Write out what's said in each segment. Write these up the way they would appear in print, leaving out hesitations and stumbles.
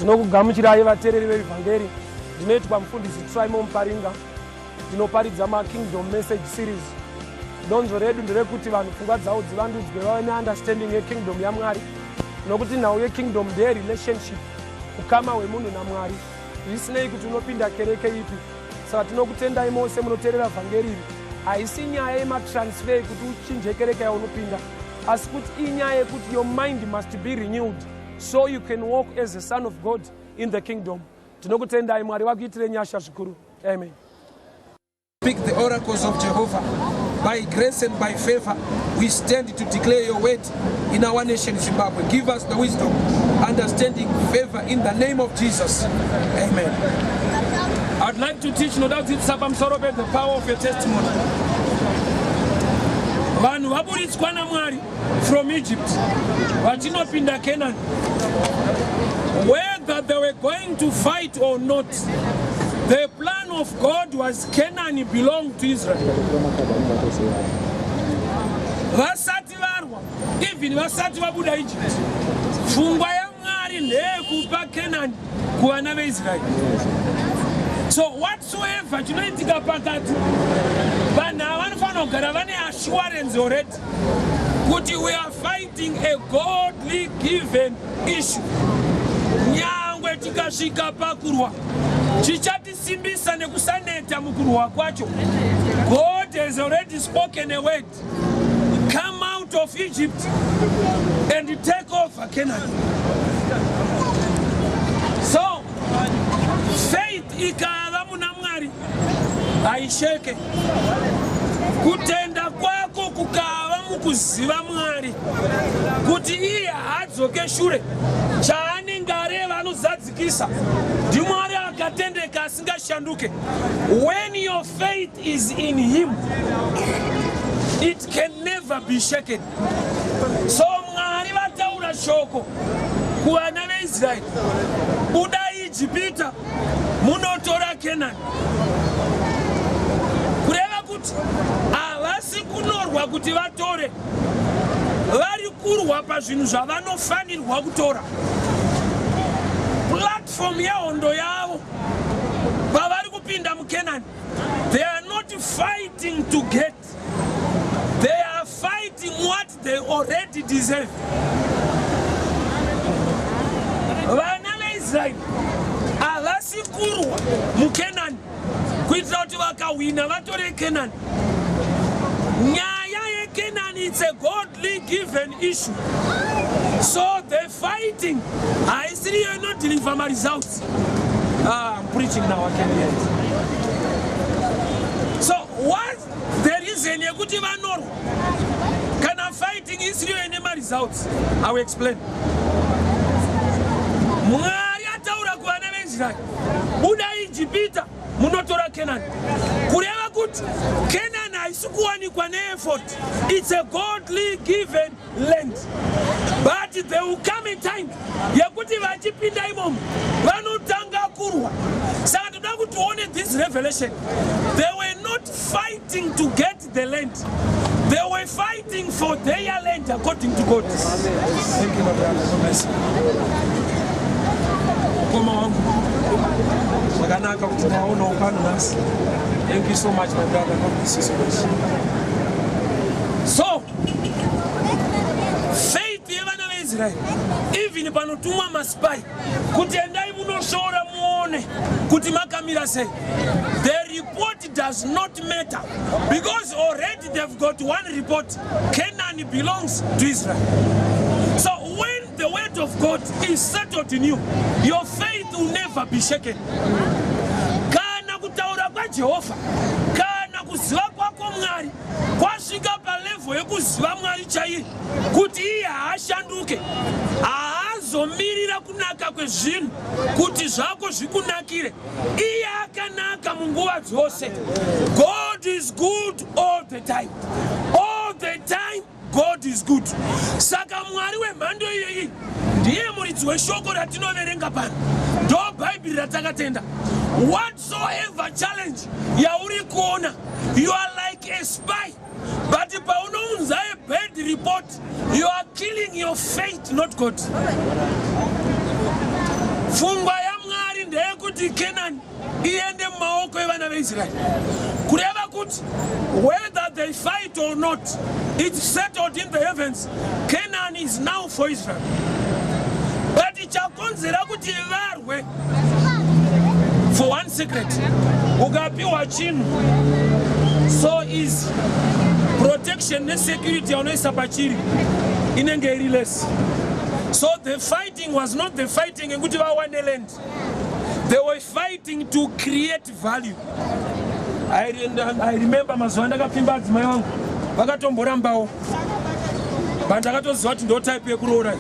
Tinokugamuchirai vateereri veVhangeri. Ndinoitwa Mufundisi Trymore Muparinga. Ndinoparidza maKingdom Message Series. Donzvo redu nderekuti vanhu pfungwa dzavo dzivandudzwe vave neunderstanding yeKingdom yaMwari, nokuti nhau yeKingdom ndeyerelationship, ukama hwemunhu naMwari, zvisinei kuti unopinda kereke ipi. Saka tinokutendai mose munoteerera vhangeri iri. Haisi nyaya yematransfer kuti uchinje kereke yaunopinda, asi kuti inyaya yekuti your mind must be renewed so you can walk as a son of God in the kingdom. Tinokutendai, Mwari vakuitire nyasha zvikuru. Amen. Speak the oracles of Jehovah. By grace and by favor, we stand to declare your word in our nation, Zimbabwe. Give us the wisdom, understanding, favor in the name of Jesus. Amen. I'd like to teach noda kudzidzisa pamusoro pe the power of your testimony. Vanhu vaburitswa naMwari from Egypt vachinopinda Canaan. Whether they were going to fight or not, the plan of God was Canaan belonged to Israel. Vasati varwa, even vasati vabuda Egypt, pfungwa yaMwari ndeyekupa Canaan kuvana veIsraeri. So whatsoever chinoitika pakati, vanhu ava vanofanira kugara vane assurance already kuti we are fighting a godly given issue. Nyangwe tikasvika pakurwa, chichatisimbisa nekusaneta mukurwa kwacho, God has already spoken a word: come out of Egypt and take over Canaan. So faith ikava muna Mwari haisheke. Kutenda kwako kukava mukuziva Mwari kuti iye haadzoke shure, chaanenge areva anozadzikisa, ndiMwari akatendeka asingashanduke. When your faith is in him, it can never be shaken. So Mwari vataura shoko kuvana veIsraeri: budai Ijipita munotora Kenani. Kureva kuti havasi kunorwa kuti vatore, vari kurwa pazvinhu zvavanofanirwa kutora. Platform yehondo yavo pavari kupinda muKenani, they are not fighting to get, they are fighting what they already deserve. Vana veIsraeri havasi kurwa muKenani kuitira kuti vakahwina vatore Kenani. Nyaya yeKenani, it's a godly given issue, so the fighting haisiriyo inodeliver maresults. Ah, I'm preaching now, I can hear it. So what the reason yekuti vanorwa kana fighting isiriyo ine maresults? I will explain. Mwari ataura kuvana veIsraeri: buda Ijipita munotora Kenani. Kureva kuti Kenani haisi kuwanikwa neeffort, it's a godly given land, but there will come a time yekuti vachipinda imomo vanotanga kurwa. Saka toda kuti tione this revelation: they were not fighting to get the land, they were fighting for their land according to God. Thank you, my brother. God bless you. Mukoma wangu, zvakanaka kuti maonawo pano nhasi. Thank you so much, my brother. God bless you so much. So faith yevana veIsraeri, even panotumwa maspy kuti endai munosora muone kuti makamira sei, the report does not matter because already they've got one report: Canaan belongs to Israel. So when the word of God is settled in you, your faith will never be shaken. Kana kutaura kwaJehovha, kana kuziva kwako Mwari kwasvika palevel yekuziva Mwari chaiye kuti iye haashanduke, haazomirira kunaka kwezvinhu kuti zvako zvikunakire, iye akanaka munguva dzose. God is good all the time, all the time God is good. Saka Mwari wemhando iyoyi ndiye muridzi weshoko ratinoverenga pano, ndo Bhaibheri ratakatenda. Whatsoever challenge yauri kuona, you are like a spy, but paunounza a bad report, you are killing your faith, not God. Pfungwa yaMwari ndeyekuti Kenani iende mumaoko evana veIsraeri, kureva kuti whether they fight or not, it's settled in the heavens. Canaan is now for Israel. But chakonzera kuti varwe for one secret, ukapiwa chinhu so easy, protection nesecurity yaunoisa pachiri inenge iri less. So the fighting was not the fighting yekuti vawane land. They were fighting to create value. I remember mazuva ndakapfimba adzimai vangu vakatomborambawo, but ndakatoziva kuti ndo type yekuroora.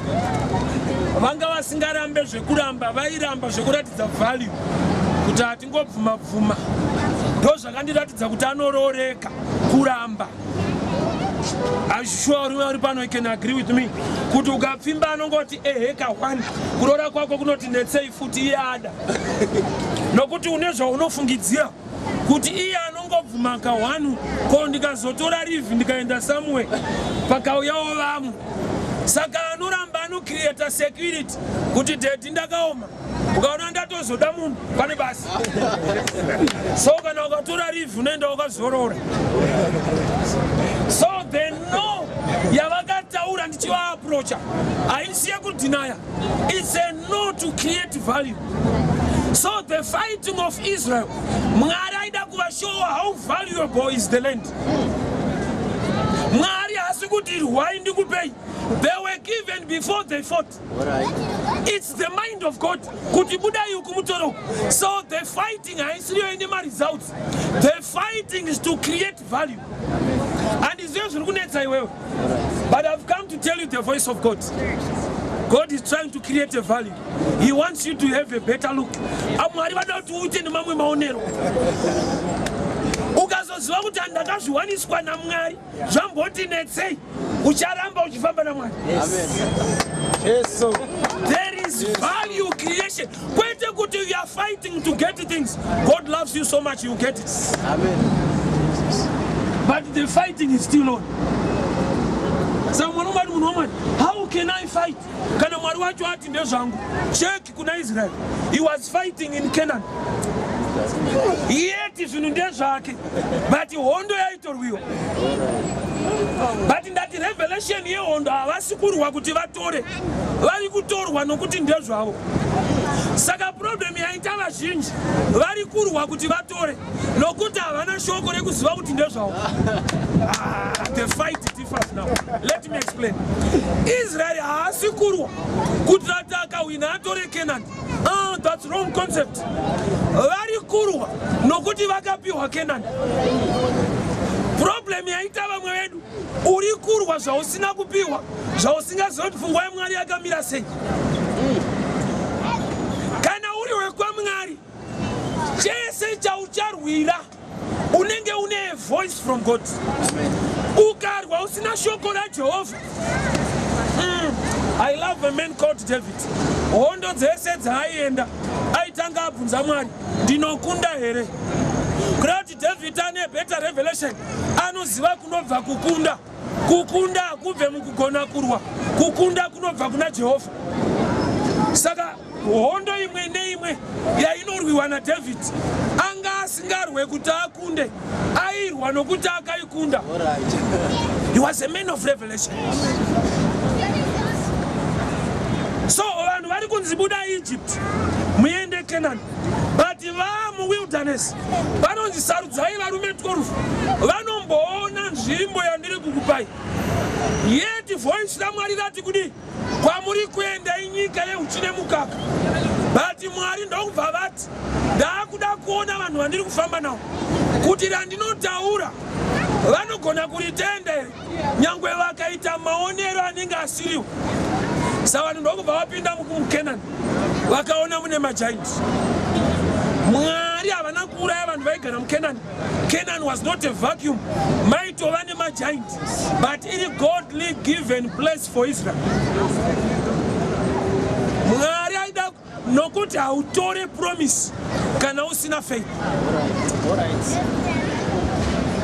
Vanga vasingarambe zvekuramba, vairamba zvekuratidza value, kuti hatingobvuma bvuma. Ndo zvakandiratidza kuti anorooreka kuramba. I'm sure uri uri pano, you can agree with me kuti ukapfimba anongoti eheka 1, kuroora kwako kunoti netsei futi. Iye ada nokuti une zvaunofungidzira kuti iye anongobvuma ka 1, ko ndikazotora leave ndikaenda somewhere pakauyawo vamwe. Saka anoramba anocreata security kuti daddy, ndakaoma, ukaona ndatozoda munhu pane basa. So kana ukatora leave unoenda wakazorora. So the no yavakataura ndichivaapproacha haisi yekudhinaya, it's a no to create value. So the fighting of Israel, Mwari aida kuvashowa how valuable is the land. Mwari haasi kuti rwai ndikupei. They were given before they fought. It's the mind of God kuti budai uku mutoro. So the fighting haisiriyo ine maresults. The fighting is to create value, and izviyo zviri kunetsa iwewe, but I've come to tell you the voice of God. God is trying to create a value. He wants you to have a better look. Mwari vada kuti uite nemamwe maonero. Ukazoziva kuti handakazviwaniswa naMwari, zvamboti netsei, ucharamba uchifamba naMwari. Jesu. There is value creation, kwete kuti you are fighting to get things. God loves you so much, you get it. Amen. But the fighting is still on. Saka mwana wamwari, munhu wamwari, how can I fight kana Mwari wacho ati ndezvangu? Check kuna Israel. He was fighting in Canaan, yet zvinhu ndezvake, but hondo yaitorwiwa. But ndati revelation yehondo, havasi kurwa kuti vatore, vari kutorwa nokuti ndezvavo. Saka problem yaita vazhinji, vari kurwa kuti vatore nokuti havana shoko rekuziva kuti ndezvavo. Ah, the fight differs now. Let me explain. Israel haasi kurwa kuti rati akahwina atore Canaan. Ah, that's wrong concept. Vari kurwa nokuti vakapiwa Canaan. Problem yaita vamwe vedu, uri kurwa zvausina kupiwa, zvausingaziva kuti pfungwa yaMwari yakamira sei. Kana uri wekwamwari, chese chaucharwira unenge une a voice from God. Ukarwa usina shoko raJehovha, I love a man called David. Hondo dzese dzaaienda aitanga abvunza Mwari, "Ndinokunda here?" Kureva kuti David ane better revelation, anoziva kunobva kukunda. Kukunda hakubve mukugona kurwa, kukunda kunobva kuna Jehovha. Saka hondo imwe neimwe yainorwiwa naDavid, anga asingarwe kuti akunde, airwa nokuti akaikunda. He was a man of revelation. So vanhu vari kunzi buda Egypt muende Canaan, but vamuwilderness vanonzi sarudzai varume 12 vanomboona nzvimbo yandiri kukupai. Yet voice raMwari rati kudii? Kwamuri kuenda inyika yeuchi nemukaka. But Mwari ndokubva vati, "Ndaakuda kuona vanhu vandiri kufamba navo kuti randinotaura vanogona kuritenda here, nyangwe vakaita maonero anenge asiriwo." Sa vanhu ndokubva vapinda muKenani, vakaona mune magiant. Mwari havana kuuraya vanhu vaigara muKenani. Canaan was not a vacuum, maitova nemagiant, but iri godly given place for Israel. Mwari aida nokuti hautore promise kana usina faith.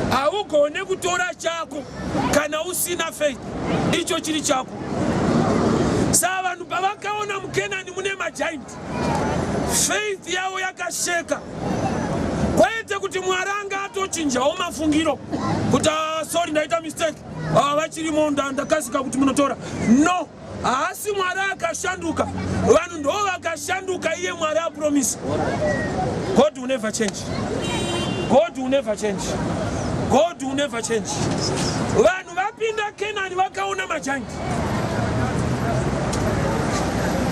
Haugone kutora chako kana usina faith icho chiri chako. Saa vanhu pavakaona muKenani mune magiant, faith yavo yakasheka. Kwete kuti Mwari anga atochinjawo mafungiro kuti ah, sorry ndaita mistake, ah, vachirimo ndakasika kuti munotora. No, haasi Mwari akashanduka, vanhu ndo vakashanduka, iye Mwari apromisa. God will never change. God will never change. God will never change. Vanhu vapinda Kenani vakaona magiant,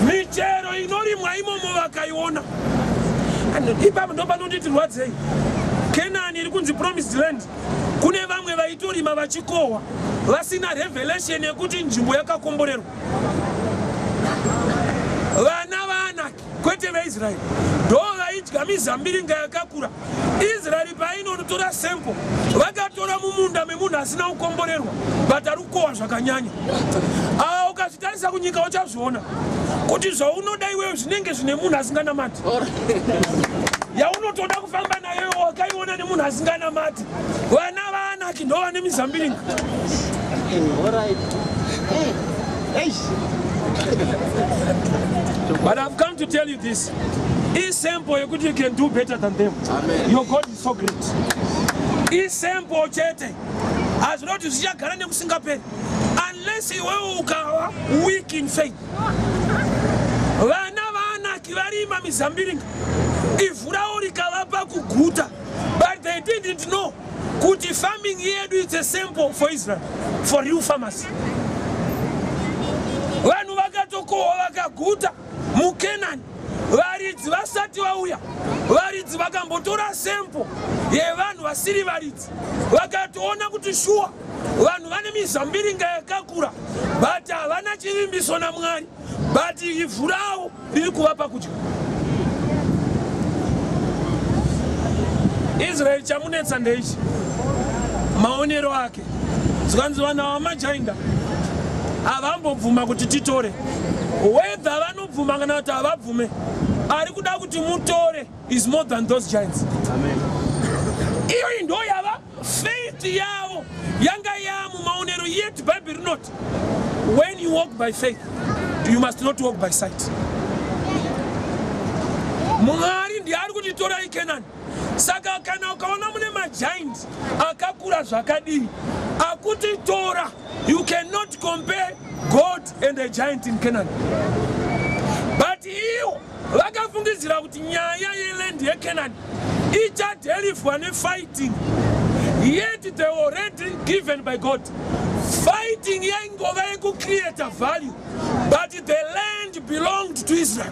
michero inorimwa imomo vakaiona. Ipapo ndo panonditi rwadzei. Kenani iri kunzi promised land, kune vamwe vaitorima vachikohwa vasina revelation yekuti nzvimbo yakakomborerwa. Vana vaAnaki, kwete veIsraeri, ndo vaidya mizambiringa yakakura. Israeri painonotora sample, vakatora mumunda memunhu asina kukomborerwa, but ari kukohwa zvakanyanya. Aa, ukazvitarisa kunyika uchazviona kuti zvaunoda iweyo zvinenge zvine munhu asinganamati. Yaunotoda kufamba nayo wakaiona nemunhu asinganamati. Vana vaAnaki ndo vane mizambiringa. But I've come to tell you this. Isample yekuti you can do better than them. Amen. Your God is so great. Isample chete. Hazvina kuti zvichagara nekusingaperi. Unless iwewe ukava weak in faith. Vana vaAnaki varima mizambiringa. Ivhu ravo rikavapa kuguta. But they didn't know kuti farming yedu, it's a sample for Israel, for real farmers. Vanhu vakatokohwa vakaguta muKenani varidzi vasati vauya. Varidzi vakambotora sample yevanhu vasiri varidzi, vakatoona kuti shuwa vanhu vane mizambiringa yakakura, but havana chivimbiso naMwari, but ivhu ravo riri kuvapa kudya. Israeri chamunetsa ndeichi, maonero ake. Zvikanzi vanhu ava majainda, havambobvuma kuti titore. Whether vanobvuma kana kuti havabvume, ari kuda kuti mutore is more than those giants. Iyo ndo yava faith yavo yanga yamumaonero. Yet Bible rinoti when you walk by faith, you must not walk by sight. Mwari ndiye ari kuti torai Kenani. Saka kana ukaona mune magiant akakura zvakadii akuti tora, you cannot compare God and a giant in Canaan. But iwo vakafungidzira kuti nyaya yeland yeCanaan ichadeliverwa nefighting, yet they were already given by God. Fighting yaingova yekucreata value, but the land belonged to Israel.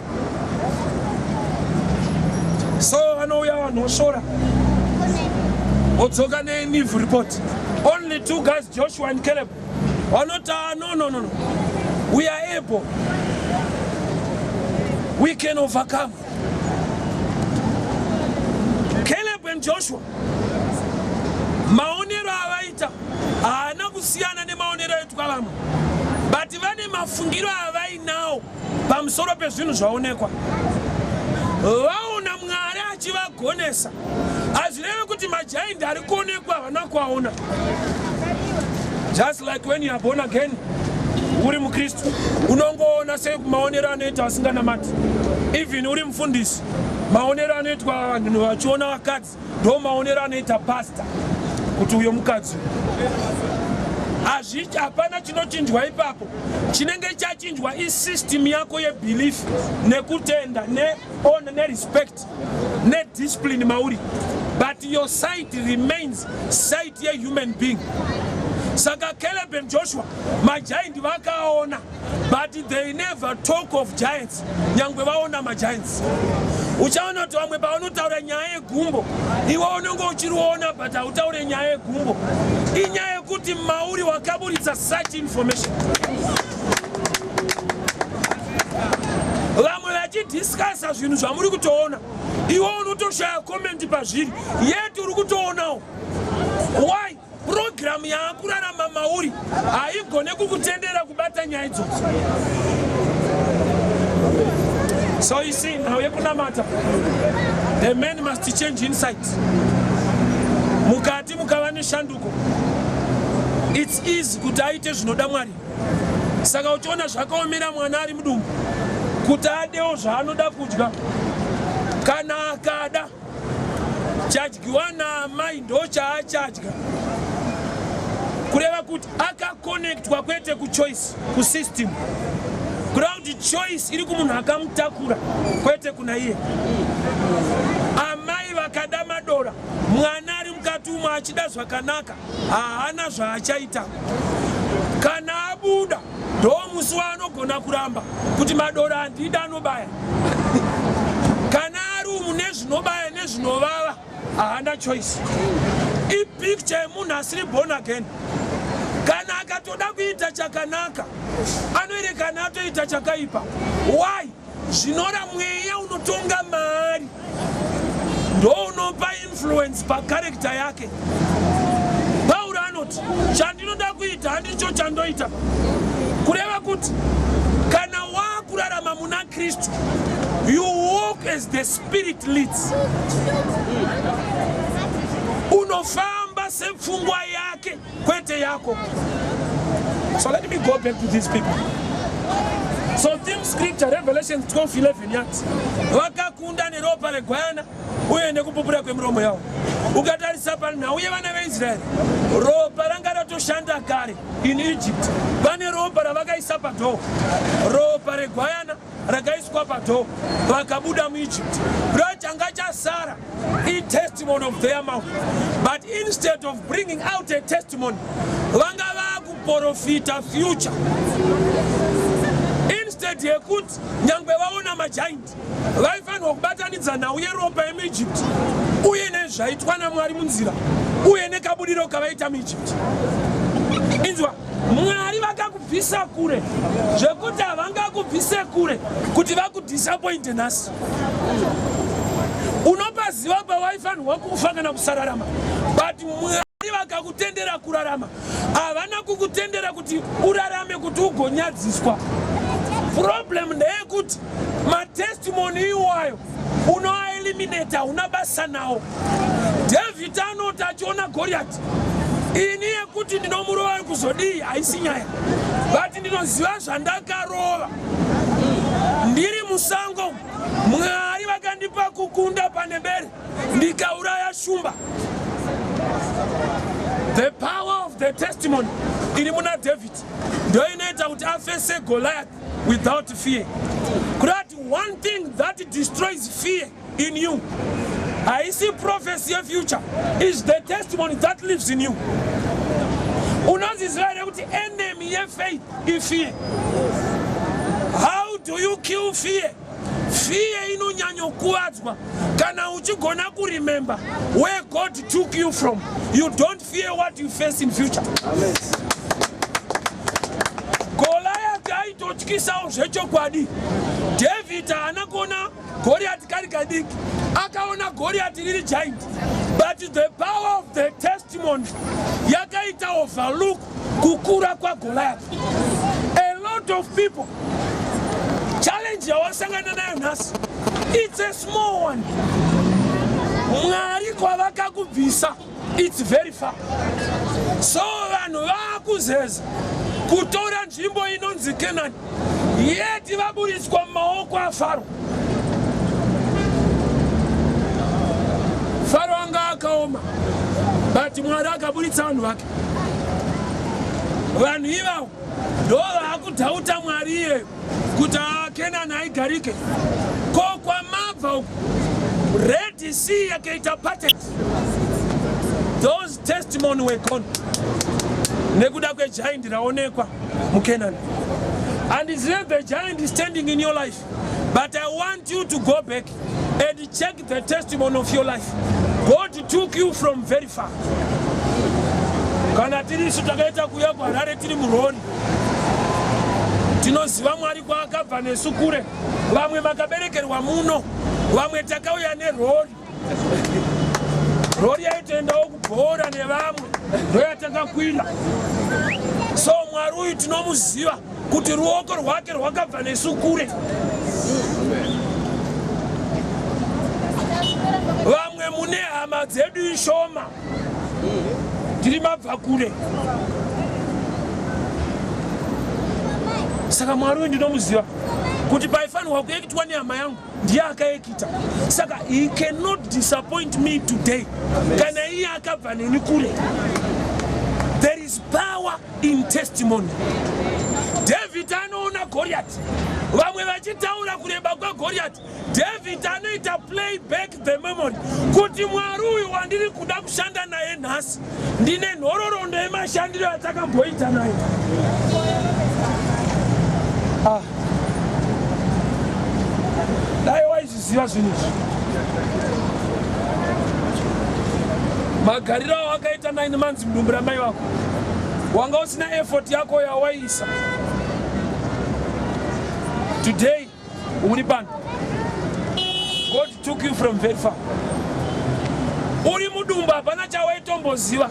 So vanouya vanhu vosvora, vodzoka nenew report. Only two guys, Joshua and Caleb, vanoti, "Ah, no, we are able, we can overcome." Caleb and Joshua, maonero avaita haana kusiyana nemaonero aitwa vamwe, but vane mafungiro avainawo pamusoro pezvinhu zvaonekwa. Vaona Mwari achivagonesa, hazvireve kuti magiant ari kuonekwa havana kuaona. Just like when you are born again, uri muKristu, unongoona semaonero anoita vasinganamati. Even uri mufundisi, maonero anoitwa vanhu vachiona vakadzi ndo maonero anoita pasta kuti uyo mukadzi. Hazvi, hapana chinochinjwa ipapo. Chinenge chachinjwa isystem yako yebelief nekutenda nehonour nerespect nediscipline mauri, but your sight remains sight yehuman being. Saka Caleb and Joshua, magiant vakaona, but they never talk of giants nyangwe vaona magiants. Uchaona kuti vamwe pavanotaura nyaya yegumbo, iwe unenge uchiriona, but hautaure nyaya yegumbo. Inyaya yekuti mauri wakaburitsa such information. Vamwe vachidiscussa zvinhu zvamuri kutoona, iwe unotoshaya comment pazviri, yet uri kutoonawo. Why? Purogiramu yaakurarama mauri haigone kukutendera kubata nyaya idzodzo. So you see, nhau yekunamata, the man must change insight. Mukati mukava neshanduko, it's easy kuti aite zvinoda Mwari. Saka uchiona zvakaomera mwana ari mudumbu kuti adewo zvaanoda kudya, kana akada chadyiwa naamai ndochaachadya, kureva kuti akakonektwa kwete kuchoice, kusystem, kureva kuti choice iri kumunhu akamutakura kwete kuna iye. Amai vakada madora, mwana ari mukati umo achida zvakanaka haana zvaachaita. Kana abuda ndomusi waanogona kuramba kuti madora handida, anobaya. Kana ari umu nezvinobaya nezvinovava haana choice. Ipicture yemunhu asiri born again. Kana akatoda kuita chakanaka anoerekana atoita chakaipa. Why? Zvinora mweya unotonga maari ndo unopa influence pakarekta yake. Pauro anoti chandinoda kuita handicho chandoita, kureva kuti kana wakurarama muna Kristu, you walk as the Spirit leads, unofamba sepfungwa yake kwete yako. So let me go back to these people. So theme scripture, Revelation 12:11, yati vakakunda neropa regwayana uye nekupupura kwemiromo yavo. Ukatarisa panhau yevana veIsraeri, ropa ranga ratoshanda kare in Egypt. Vane ropa ravakaisa padoor, ropa regwayana rakaiswa padoor, vakabuda muEgypt. Rachanga chasara itestimony of their mouth, but instead of bringing out a testimony, vanga vakuprofita future. Instead yekuti nyangwe vaona magiant, vaifanirwa kubatanidza nhau yeropa yemuEgypt uye nezvaitwa naMwari munzira uye nekabudiro kavaita muEgypt. Inzwa, Mwari vakakubvisa kure zvekuti havangakubvise kure kuti vakudisappointe nhasi. Unopaziva pawaifanirwa kufa kana kusararama, but Mwari vakakutendera kurarama. Havana kukutendera kuti urarame kuti ugonyadziswa. Problem ndeyekuti matestimony iwayo unoaeliminate, hauna basa nawo. David anoti achiona Goriati, ini yekuti ndinomurova kuzodii haisi nyaya, but ndinoziva zvandakarova ndiri musango. Mwari vakandipa kukunda pane bere, ndikauraya shumba. The power of the testimony iri muna David ndo inoita kuti aface Goliath without fear. Kurati one thing that destroys fear in you haisi prophecy yefuture, is the testimony that lives in you. Unoziziva here kuti enemy yefaith ifear? How do you kill fear? Fear inonyanyokuvadzwa kana uchigona kuremember where God took you from. You don't fear what you face in future. Goliath aitotyisawo zvechokwadi. David haana kuona Goliath kari kadiki, akaona Goliath riri giant, but the power of the testimony yakaita overlook kukura kwaGoliath. A lot of people, challenge yawasangana nayo nhasi, it's a small one. Mwari kwavakakubvisa, it's very far. So vanhu vaakuzeza kutora nzvimbo inonzi Kenani, yeti vaburitswa mumaoko aFaro. Faro anga akaoma, but Mwari akaburitsa vanhu vake. Vanhu ivavo ndo vaakudhauta Mwari iyeyo kuti Kenani haigarike. Ko kwamabva uku, Red Sea yakaita parted. Those testimony were gone nekuda kwegiant raonekwa muKenani. And is the giant standing in your life, but I want you to go back and check the testimony of your life. God took you from very far. Kana tiri isu takaita kuuya kuHarare tiri murori, tinoziva Mwari kwaakabva nesu kure. Vamwe makaberekerwa muno, vamwe takauya nerori. Rori yaitoendawo kubhora nevamwe, ndoyatakakwira. So Mwari uyu tinomuziva kuti ruoko rwake rwakabva nesu kure. Vamwe mune hama dzedu ishoma, tiri mabva kure. Saka Mwari uyu ndinomuziva kuti paifanirwa kuekitwa nehama yangu ndiye akaekita, saka he cannot disappoint me today. Kana iye akabva neni kure. There is power in testimony. David anoona Goriati, vamwe vachitaura kureba kwaGoriati. David anoita play back the memory kuti Mwari uyu wandiri kuda kushanda naye nhasi, ndine nhororondo yemashandiro atakamboita naye. Ah. Dai waizviziva zvinhu izvi, magariro awakaita 9 months mudumbu ramai vako, wanga usina effort yako yawaisa. Today uri pano. God took you from very far. Uri mudumbu hapana chawaitomboziva,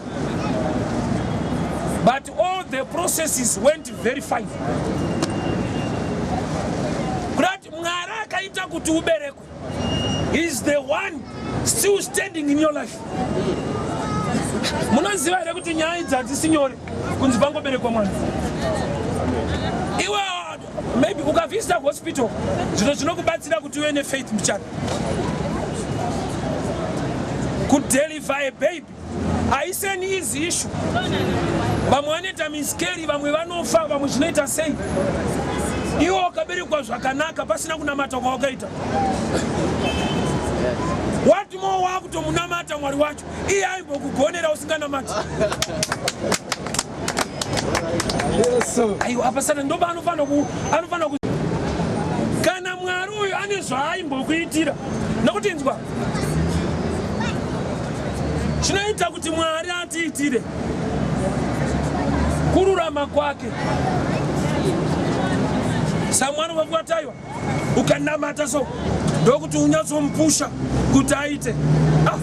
but all the processes went very fine. Kurati Mwari akaita kuti uberekwe is the one still standing in your life. Munoziva here kuti nyaya idzi hadzisi nyore kunzi pangoberekwa mwana? Iwe maybe ukavisita hospital, zvino zvinokubatsira kuti uve nefaith muchana. Kudeliver a baby haisi an easy issue. Vamwe vanoita miscarry, vamwe vanofa, vamwe zvinoita sei. Iwe wakaberekwa zvakanaka pasina kunamata kwawakaita. What more wakutomunamata Mwari wacho, iye aimbokugonera usinganamati? Aiwa, apa saka ndopa anofanira ku kana Mwari uyu ane zvaaimbokuitira. Nokuti inzwa, chinoita kuti Mwari atiitire kururama kwake. Samwana wakuataiwa, ukanamata so ndokuti unyatsomupusha kuti aite. Ah,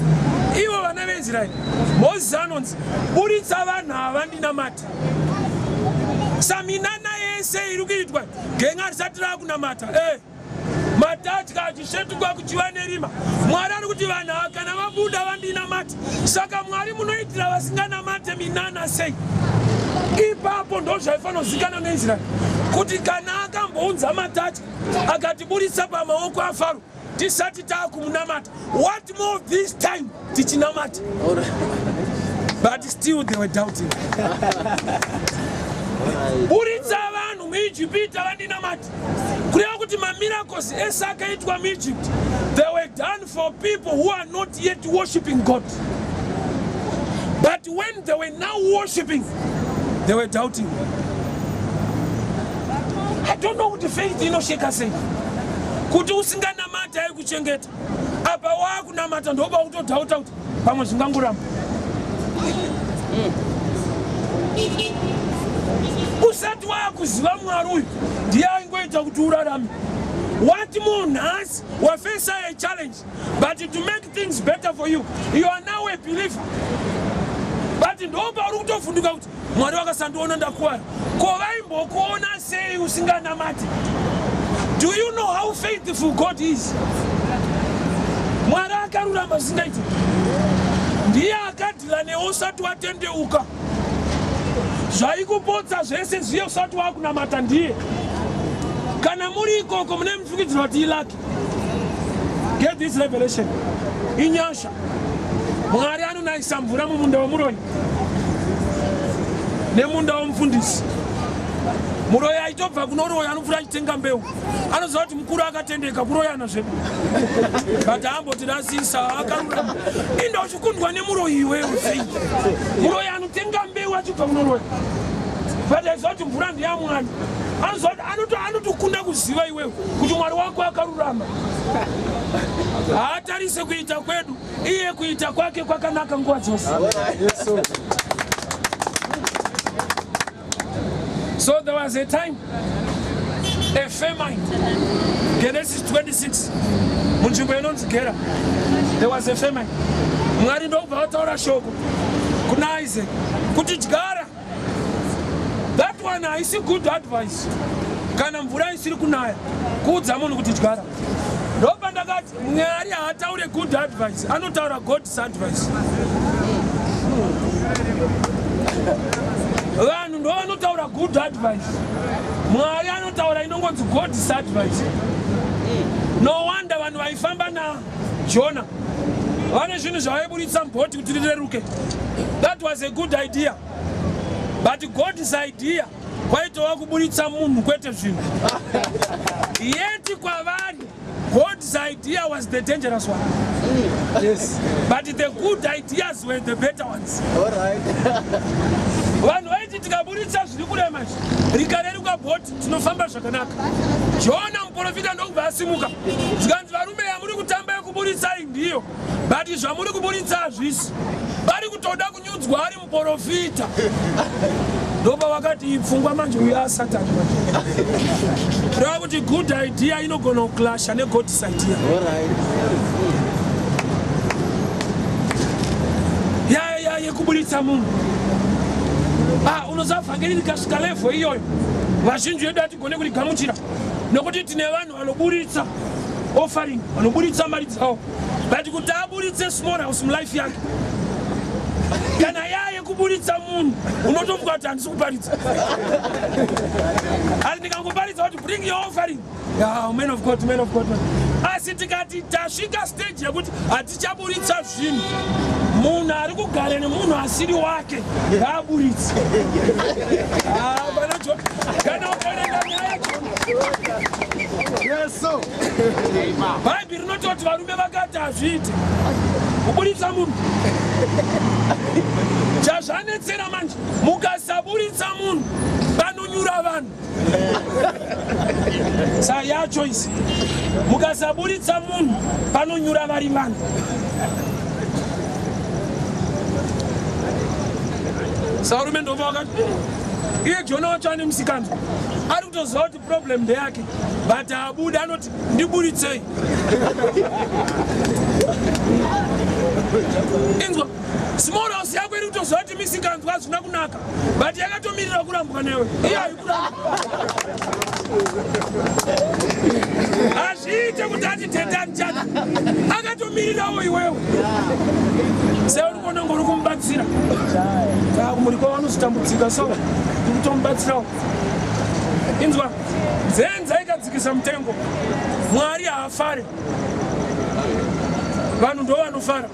ivo vana veIsraeri, Mozisi anonzi, "Buritsa vanhu ava ndinamate." Saminana yese iri kuitwa, genga risati rakunamata, eh. Matatya achisvetuka kuchiva nerima, Mwari ari kuti vanhu ava kana vabuda vandinamate. Saka Mwari, munoitira vasinganamate minana sei? Ipapo ndo zvaifanozikana neIsraeri kuti kana akambounza matatya akatiburitsa pamaoko aFaro tisati taakumunamata, what more this time tichinamata? But still they were doubting. Buritsa vanhu muIjipita vandinamata, kureva kuti mamiracles ese akaitwa muEgypt, they were done for people who are not yet worshiping God. But when they were now worshiping, they were doubting. I don't know kuti faith inosheka sei kuti usinganamati aikuchengeta, apa waakunamata ndoba kutodoubta kuti pamwe zvingangoramba. Usati waakuziva Mwari uyu ndiye aingoita kuti urarame, what more nhasi wafesa a challenge? But to make things better for you, you are now a believer, but ndopa uri kutovhunduka kuti Mwari vakasandiona ndakuwara. Ko vaimbokuona sei usinganamati? Do you know how faithful God is? Mwari akarurama zvisingaiti. Ndiye akadeala newe usati watendeuka. Zvaikupotsa zvese zviye usati wakunamata ndiye. Kana muri ikoko mune mufungidziro kuti iluck, get this revelation: inyasha. Mwari anonayisa mvura mumunda wemuroyi nemunda womufundisi. Muroyi aitobva kunoroya anopfuura achitenga mbeu. Anoziva kuti mukuru akatendeka, kuroyana zvedu, but haambotirasisa, akarurama. Inda uchikundwa nemuroyi iwewe sei? Muroyi anotenga mbeu achibva kunoroya, but aiziva kuti mvura ndeyamwari. Anoziva kuti anotokunda kuziva iwewe kuti Mwari wako akarurama. Haatarise kuita kwedu, iye kuita kwake kwakanaka nguva dzose. So there was a time, a famine, Genesis 26, munzvimbo inonzi Gera. There was a famine. Mwari ndokubva vataura shoko kuna Isaac kuti dyara. That one haisi good advice kana mvura isiri kunaya, kuudza munhu kuti dyara. Ndopa ndakati Mwari haataure good advice, anotaura God's advice. Vanhu ndo vanotaura good advice. Mwari anotaura inongonzi God's advice. No wonder vanhu vaifamba naJona vane zvinhu zvavaiburitsa mubhoti kuti rireruke. That was a good idea. But God's idea kwaitova kuburitsa munhu kwete zvinhu. Yet kwavari God's idea was the dangerous one. Yes. But the good ideas were the better ones. All right. Vanhu vaiti tikaburitsa zviri kurema izvi rikareruka bhoti tinofamba zvakanaka. Jona muprofita ndokubva asimuka zvikanzi varume yamuri kutamba yekuburitsai ndiyo but zvamuri kuburitsa hazvisi vari kutoda kunyudzwa ari muporofita ndopavakati ipfungwa manje uyo asatani reva kuti good idea inogona kuclasha negod's idea yaya yekuburitsa munhu ah, unoziva vhangeri rikasvika levho iyoyo vazhinji vedu hatigone kurigamuchira nokuti tine vanhu vanoburitsa offering vanoburitsa mari dzavo but kuti aburitse small house mulife yake kana yaye kuburitsa munhu unotomuka kuti handisi kuparidza asi ndikangoparidza kuti bring your offering yeah, man of god man of god asi tikati tasvika stage yekuti hatichaburitsa zvinhu munhu ari kugara nemunhu asiri wake ngaaburitse ah, kana ukaerenga nyaya Yesu. Bhaibheri rinototi varume vakati hazviite kuburitsa munhu. Chazvanetsera manje mukasaburitsa munhu panonyura vanhu. Sa ya choice. Mukasaburitsa munhu panonyura vari vanhu. Sarume ndobva vakati iye Jona wacho ane musikanzwa ari kutoziva kuti problem ndeyake but abuda anoti ndiburitsei inzwa small house yako iri kutoziva kuti misikanzwa hazvina kunaka but yakatomirira kurambwa newe iye haikuramba hazviite kuti ati tete andichada akatomirirawo iwewe seuri kuona ngori kumubatsira kumuriko vanozotambudzika so tikutomubatsirawo inzwa nzenza ikadzikisa mutengo mwari haafare vanhu ndo vanofara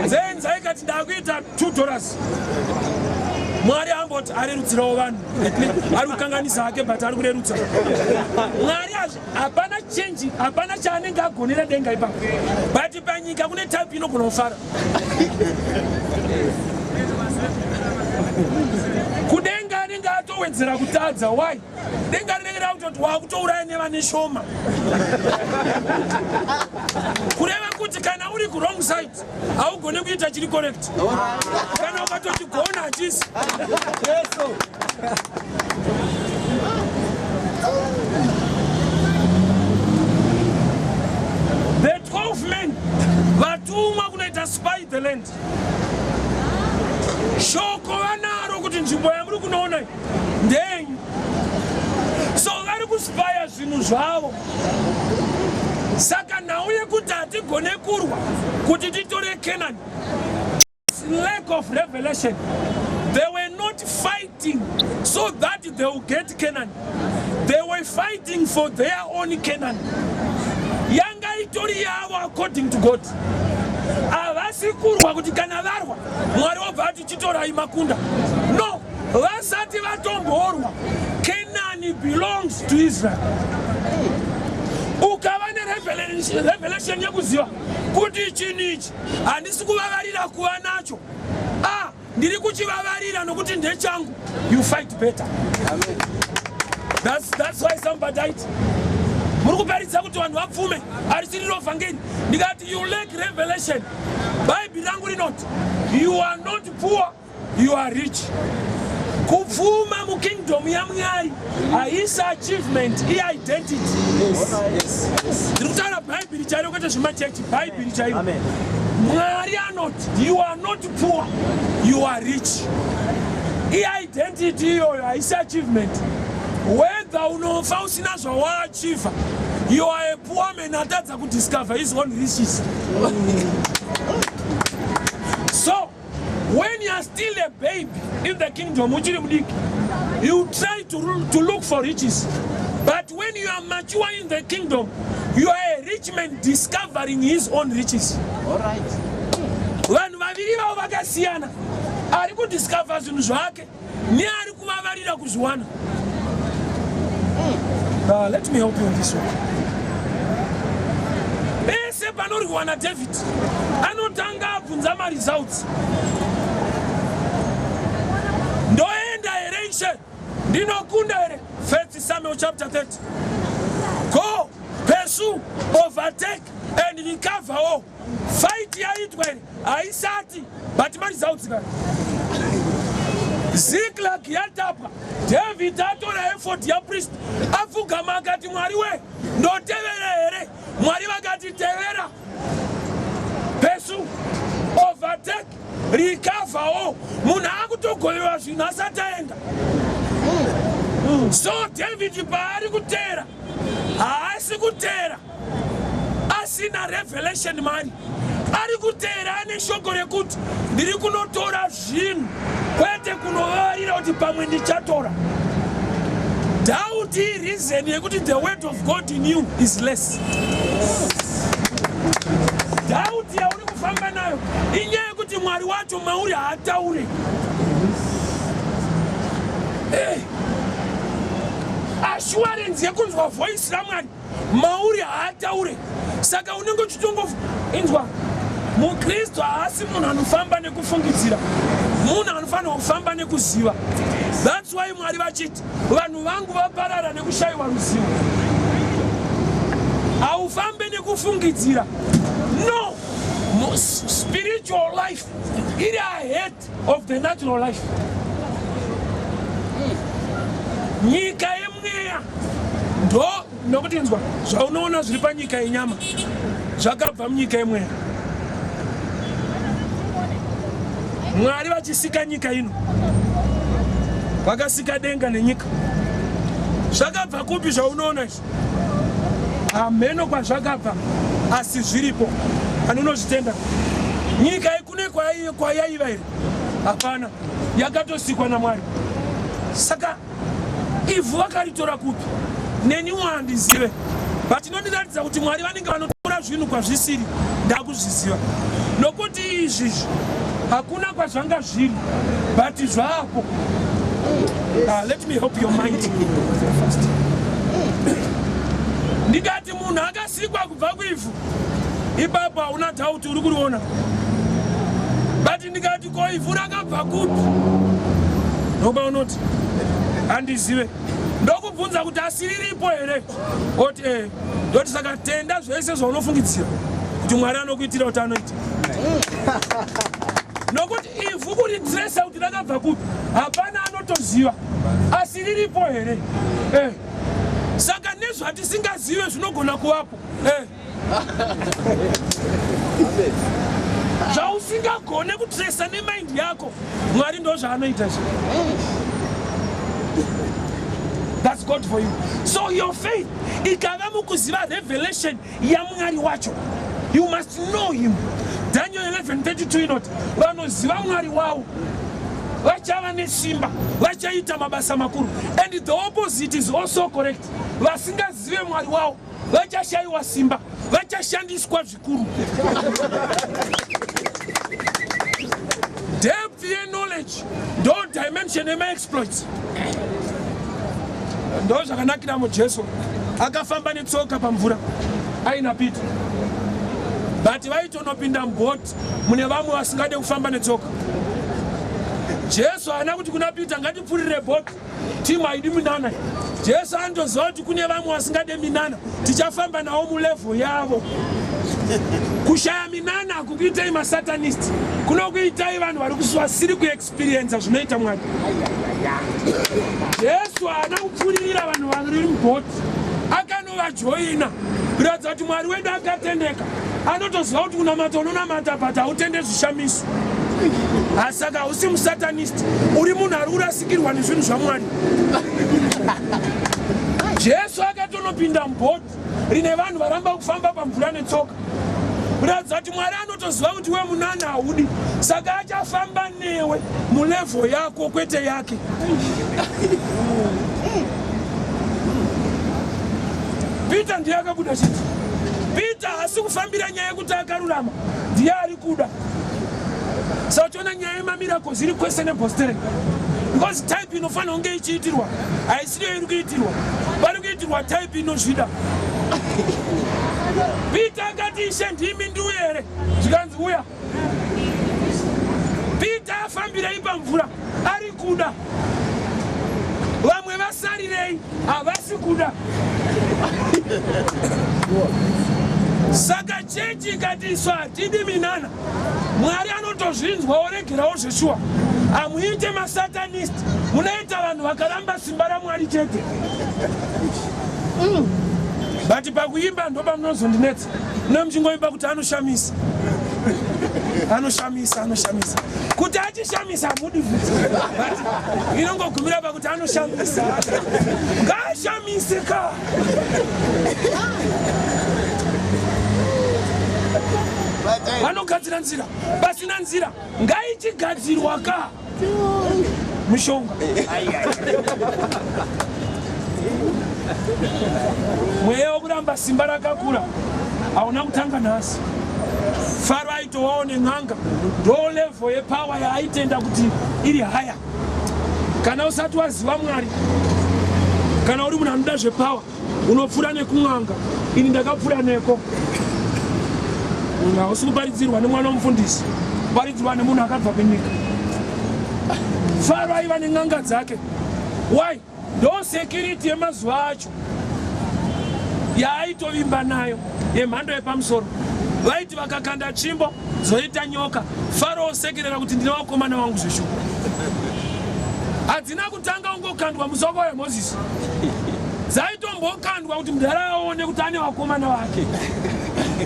nzenza ikati ndakuita 2 dollars mwari amboti arerutsirawo vanhu ari kukanganisa hake but ari kurerutsa mwari hapana chenji hapana chaanenge agonera denga ipapo but panyika kune type inogona kufara kudenga anenge atowedzera kutadza why denga rinenge rakutoti wakutouraya nevane shoma kureva kuti kana uri kuwrong side haugone kuita chiri correct kana ukatochigona hachisi The 12 men vatumwa kunoita spy the land. Shoko vanaro kuti nzvimbo yamuri kunoona ndeyenyu. So vari kuspaya zvinhu zvavo. Saka nhau yekuti hatigone kurwa kuti titore Canaan lack of revelation. They were not fighting so that they will get Canaan. They were fighting for their own Canaan. Yanga itori yavo according to God. Havasi kurwa kuti kana varwa Mwari wobva ati chitorai makunda. No, vasati vatomborwa. Canaan belongs to Israel. Ukava nerevelation yekuziva kuti chinhu ichi handisi kuvavarira kuva nacho ah ndiri kuchivavarira nokuti ndechangu you fight better Amen. That's, that's why somebody died muri kuparidza kuti vanhu vapfume arisiriro vhangeri ndikati you lack revelation bhaibheri rangu rinoti you are not poor You are rich. Kupfuma mukingdom yaMwari haisi achievement, iidentity. Ndiri kutaura bhaibheri chairo kwete zvemachechi, bhaibheri chairo. Mwari anoti you are not poor, you are rich. Iidentity iyoyo haisi achievement. Whether unofa usina zvawaachiva, you are a poor man atadza kudiscover his own riches. So When you are still a baby in the kingdom, uchiri mudiki, you try to look for riches. But when you are mature in the kingdom, you are a rich man discovering his own riches. All right. Vanhu vaviri vavo vakasiyana. Ari kudiscover zvinhu zvake neari kuvavarira kuzviwana. Let me help you on this one. Pese panorwiwa naDavid anotanga abvunza maresults. Ndoenda here ishe? Ndinokunda here? First Samuel chapter 30. Go, pursue, overtake and recover all. Fight yaitwa here? Haisati, but maresults ka. Ziklag yatapwa. David atora effort yapriest apfugama akati Mwari we ndotevera here? Mwari vakati tevera. Pursue, overtake, recover all. Munhu akutogovewa zvinhu asati aenda. So David paari kuteera haasi kuteera asina revelation mari, ari kuteera ane shoko rekuti ndiri kunotora zvinhu kwete kunovavarira kuti pamwe ndichatora. Doubt reason yekuti the word of God in you is less. Doubt yauri kufamba nayo inyaya yekuti Mwari wacho mauri haataure. Hey. Assurance yekunzwa voice raMwari mauri haataure, saka unenge uchitongo inzwa. MuKristu haasi munhu anofamba nekufungidzira, munhu anofanira kufamba nekuziva. That's why Mwari vachiti vanhu vangu vaparara nekushayiwa ruzivo. Haufambe nekufungidzira. No, spiritual life iri ahead of the natural life. Nyika yemweya ndo nokuti inzwa, zvaunoona zviri panyika yenyama zvakabva munyika yemweya. Mwari vachisika nyika ino vakasika denga nenyika. Zvakabva kupi zvaunoona izvi? Hameno kwazvakabva, asi zviripo. Anonozvitenda nyika ikune kwayaiva here? Hapana, yakatosikwa naMwari. Saka ivhu vakaritora kupi? Neniwo handizive, but inondiratidza kuti Mwari vanenge vanotora zvinhu kwazvisiri. Ndakuzviziva nokuti izvizvi hakuna kwazvanga zviri, but zvapo. Let me help your mind. Ndikati munhu akasikwa kubva kuivhu, ipapo hauna doubt, uri kuriona. But ndikati ko ivhu rakabva kupi? Ndoba unoti handizive. Ndokubvunza kuti asi riripo here? Oti eh. Ndoti saka tenda zvese zvaunofungidzira kuti Mwari anokuitira kuti anoita, nokuti ivhu kuritresa kuti rakabva kupi hapana anotoziva, asi riripo here? Eh. Saka nezvatisingazive zvinogona kuvapo. Eh. Zvausingagone kutresa nemind yako, Mwari ndo zvaanoita izvo. That's God for you. So your faith ikava mukuziva revelation yaMwari wacho. You must know him. Daniel 11:32 inoti vanoziva Mwari wavo vachava nesimba, vachaita mabasa makuru. And the opposite is also correct. Vasingazive Mwari wavo vachashayiwa simba, vachashandiswa zvikuru. Depth yeknowledge ndo dimension yemaexploits. Ndo zvakanakiramo Jesu akafamba netsoka pamvura aina Peter, but vaitonopinda mubhoti mune vamwe vasingade kufamba netsoka. Jesu haana kuti kuna Peter ngatipfurire bhoti, timu haidi minana. Jesu anotoziva kuti kune vamwe vasingade minana, tichafamba navo mulevel yavo. Kushaya minana hakukuitei masatanist, kunokuitai vanhu vari vasiri kuexperiensa zvinoita Mwari. Jesu haana kupfuririra vanhu vari mubhoti, akanovajoina kuratidza kuti Mwari wedu akatendeka. Anotoziva kuti kunamata unonamata, but hautende zvishamiso. Saka hausi musatanist, uri munhu ari kurasikirwa nezvinhu zvaMwari. Jesu akatonopinda mubhoti rine vanhu varamba kufamba pamvura netsoka. Kuratidza kuti Mwari anotoziva kuti we munana haudi, saka achafamba newe mulevho yako kwete yake. Peter ndiye akabuda chete. Peter haasi kufambira nyaya yekuti akarurama, ndiye ari kuda. Saka uchiona nyaya yemamiracles iri kwese nebhostereka because type inofanira kunge ichiitirwa haisiriyo iri kuitirwa, pari kuitirwa type inozvida. Peter akati ishe ndimi ndiuye here? Zvikanzi uya. Peter afambirei pamvura ari kuda, vamwe vasarirei havasi kuda. Saka chechi ikati isu hatidi minana, Mwari anotozvinzwa oregerawo zveshuwa. Hamuite masatanist, munoita vanhu vakaramba simba raMwari chete. But pakuimba ndopamunozondinetsa, mune muchingoimba kuti anoshamisa, anoshamisa, anoshamisa. Kuti achishamisa hamudi futi, but inongogumira pakuti anoshamisa. Ngaashamise ka. Vanogadzira nzira pasina nzira, ngaichigadzirwa ka mishonga. Mweya wokuramba simba rakakura hauna kutanga nhasi. Faro aitowawo nen'anga, ndo level yepower yaaitenda kuti iri haya. Kana usati waziva Mwari, kana uri munhu anoda zvepower, unopfuura nekun'anga. Ini ndakapfuura neko. Hausi kuparidzirwa nemwana womufundisi, kuparidzirwa nemunhu akabva kunyika. Faro aiva nen'anga dzake. Why? Ndo security yemazuva acho yaaitovimba nayo yemhando yepamusoro. Vaiti vakakanda tsvimbo dzoita nyoka, Faro osekerera kuti ndine vakomana vangu zveshuwa. Hadzina kutanga ungokandwa musoko waMozisi, dzaitombokandwa kuti mudhara aone kuti ane vakomana vake.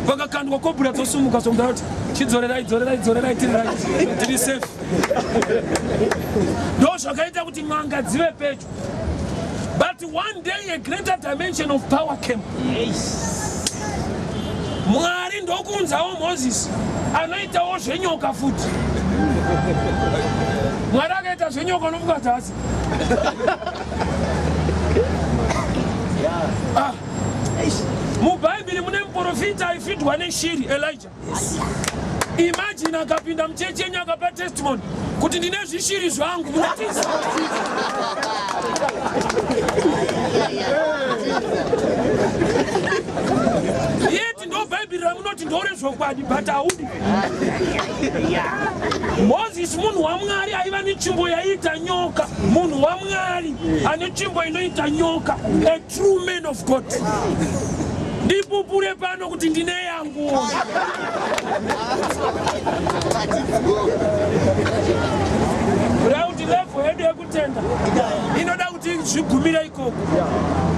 Pakakandwa kobhura dzosumuka, so mudhara kuti chidzorerai, dzorerai, dzorerai, tiri right, tiri safe. Ndo zvakaita kuti n'anga dzive pedyo. But one day a greater dimension of power came. Yes. Mwari ndokuunzawo Moses anoitawo zvenyoka futi. Mwari akaita zvenyoka unofunga kuti asi. Ah. MuBhaibheri mune muprofita aifidwa neshiri Elijah. Imagine akapinda muchechi yenyu akapa testimony kuti ndine zvishiri zvangu munatiza. Yet ndo Bhaibheri ramunoti ndorezvokwadi but haudi. Moses munhu waMwari aiva netsvimbo yaiita nyoka. Munhu waMwari ane tsvimbo inoita nyoka. A true man of God. Ndipupure pano kuti ndine yangu. Kureva kuti level yedu yekutenda inoda kuti zvigumire ikoko.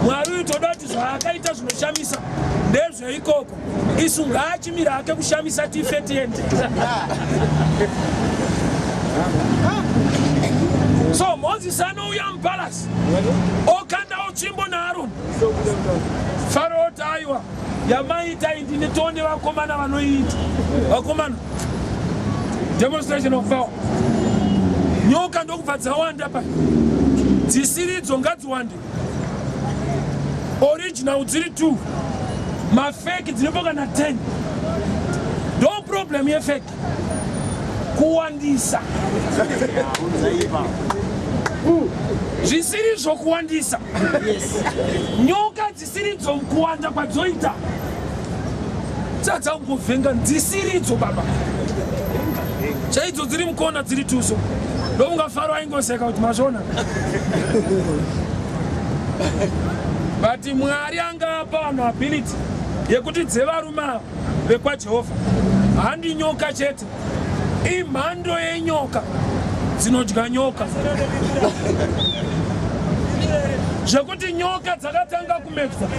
Mwari uyu toda kuti zvaakaita zvinoshamisa ndezveikoko. Isu ngaachimira hake kushamisa tife tiende. So Moses anouya mupalasi okandawo tsvimbo naAroni. Faro oti aiwa yamaita iyi ndine tione vakomana vanoiita. Vakomana, demonstration of power. Nyoka ndokubva dzawanda pa dzisiridzo ngadziwande. Original dziri 2, mafeki dziripo kana 10. Ndo problem yefeki, kuwandisa zvisirizvo, kuwandisa nyoka dzisiridzo, kuwanda kwadzoita dzadzakungovhenga dzisiridzo baba chaidzo dziri mukona dziri tuso. Ndokunga Faro aingoseka kuti mazvona, but Mwari anga apa vanhu ability yekuti dzevarume ava vekwaJehovha handi nyoka chete, imhando yenyoka dzinodya nyoka, zvekuti nyoka dzakatanga kumedzwa,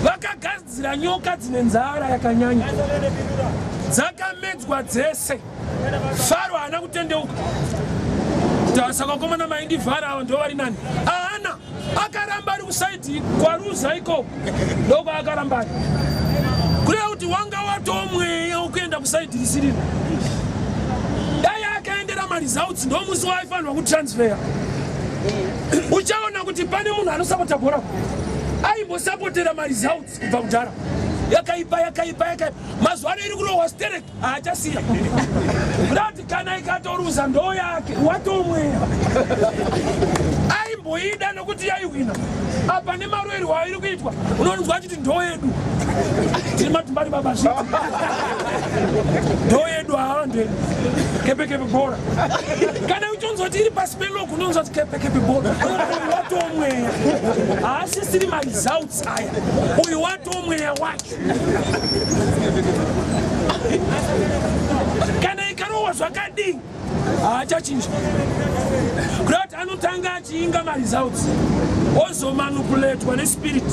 vakagadzira nyoka dzine nzara yakanyanya, dzakamedzwa dzese. Faro haana kutendeuka. Saka vakomana maindivhara ava ndo vari nani? Haana, akaramba ari kusaidi kwaruza ikoko, ndokwaakaramba ari, kureva kuti wanga Watomweya ukuenda kusaidi risiriro. Dai akaendera maresults ndomusi waaifanirwa kutransfer. Uchaona kuti pane munhu anosapota bhora aimbosapotera maresults kubva kudhara. Yakaipa, yakaipa, yakaipa. Mazuva ano iri kurohwa sterek haachasiya. Kuti kana ikatoruza ndo yake watomweya. Aimboida nokuti yaihwina. Apa nemaroerwo airi kuitwa unonzwa achiti ndo yedu. Tiri matumbari baba zviti. Ndo yedu haa ndedu. Kepe kepe bhora. Kana uchonzwa kuti iri pasi pelog unonzwa kuti kepe kepe bhora. Uyu watomweya. Haasisiri maresults aya. Uyu watomweya wacho. Kana ikarohwa zvakadii haachachinja. Kuda kuti anotanga achiinga maresults ozomanupuletwa nespirit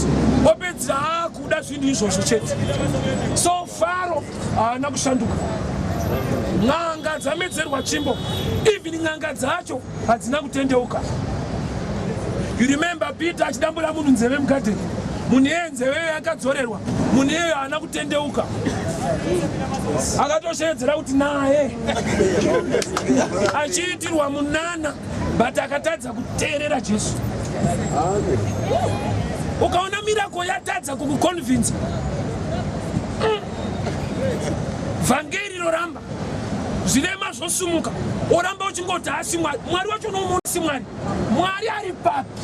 opedzisa akuda zvinhu izvozvo chete. So Faro haana kushanduka. N'anga dzamedzerwa tsvimbo, even n'anga dzacho hadzina kutendeuka. You remember Peter achidambura munhu nzeve mugadheni, munhu iyeye nzeve iyoyo yakadzorerwa, munhu iyeyo haana kutendeuka, akatosheedzera kuti naye achiitirwa munana, but akatadza kuteerera Jesu. Ukaona mirako yatadza kukuconvince, vhangeri roramba, zvirema zvosumuka, oramba uchingoti haasi Mwari. Mwari wacho unomuona si Mwari. Mwari ari papi?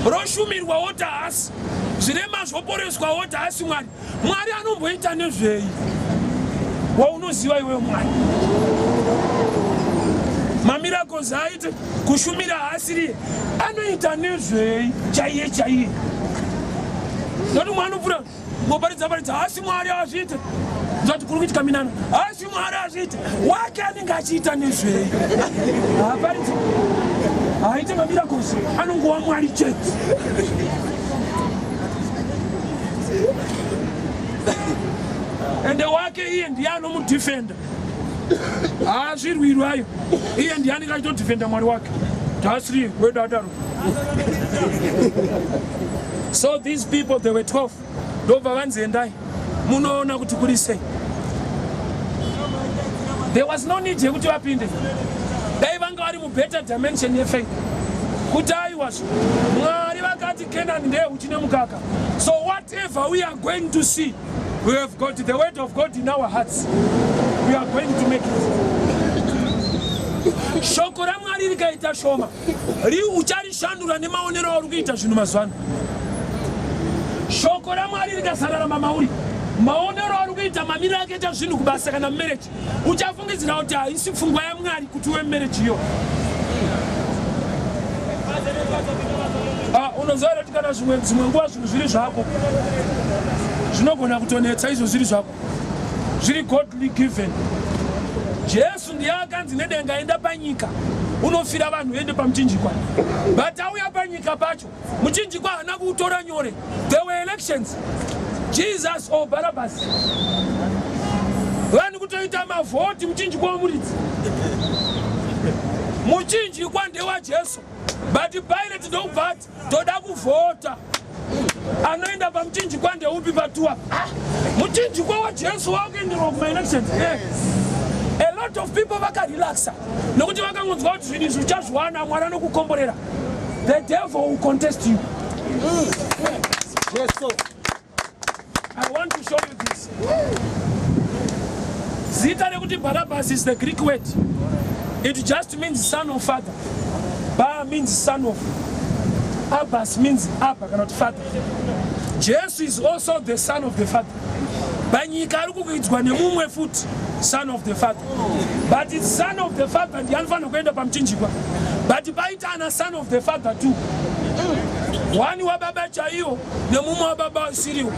Roshumirwa woti haasi, zvirema zvoporeswa woti haasi Mwari. Mwari anomboita nezvei waunoziva iwewe Mwari? Mamiracles aite kushumira haasiriye, anoita nezvei chaiye chaiye? Noti mwana unopfuura ngoparidza paridza, haasi Mwari azviite, ndati kuri kuitika minana, haasi Mwari azviite, wake anenge achiita nezvei? Haaparidzi, haaite mamiracles, anongova Mwari chete. Ende wake iye ndiye anomudefenda, haazvirwirwi ayo, iye ndiye anenge achitodefenda Mwari wake, tasiri wedu adaro. So these people, they were 12, ndobva vanzi endai munoona kuti kuri sei. There was no need yekuti vapinde, dai vanga vari mubetter dimension yefaith, kuti aiwazvo Mwari vakati Canaan ndeyeuchi nemukaka. So whatever we are going to see, we have got the word of God in our hearts, we are going to make it. Shoko raMwari rikaita shoma, ucharishandura nemaonero auri kuita zvinhu mazuva ano. Shoko raMwari rikasararama mauri, maonero auri kuita mamiriro akaita zvinhu kubasa kana mumereji, uchafungidzira kuti haisi pfungwa yaMwari kuti uve mumereji iyo. Unoziva here kuti kana dzimwe nguva zvinhu zviri zvako zvinogona kutonetsa, izvo zviri zvako zviri godly given. Jesu ndiye akanzi nedenga enda panyika unofira vanhu, ende pamuchinjikwa, but auya panyika pacho muchinjikwa haana kuutora nyore. There were elections, Jesus or Barabbas. Vanhu kutoita mavhoti, muchinjikwa wamuridzi, muchinjikwa ndewaJesu, but Pilate ndokubva ati toda kuvhota, anoenda pamuchinjikwa ndeupi patuwa? Muchinjikwa waJesu wakuenderwa kumaelections. A lot of people vakarelaxa nokuti vakangonzwa kuti zvinhu izvi uchazviwana, Mwari anokukomborera. The devil will contest you. Yes, sir. I want to show you this. Zita rekuti Barabbas is the Greek word. It just means son of father. Ba means son of. Abbas means Abba, kana kuti father. Jesu is also the son of the father. Panyika ari kukuidzwa nemumwe futi son of the father. But it's son of the father ndiye anofanira kuenda pamuchinjikwa. But paita ana son of the father too. One wababa chaiwo nemumwe wababa asiriwo.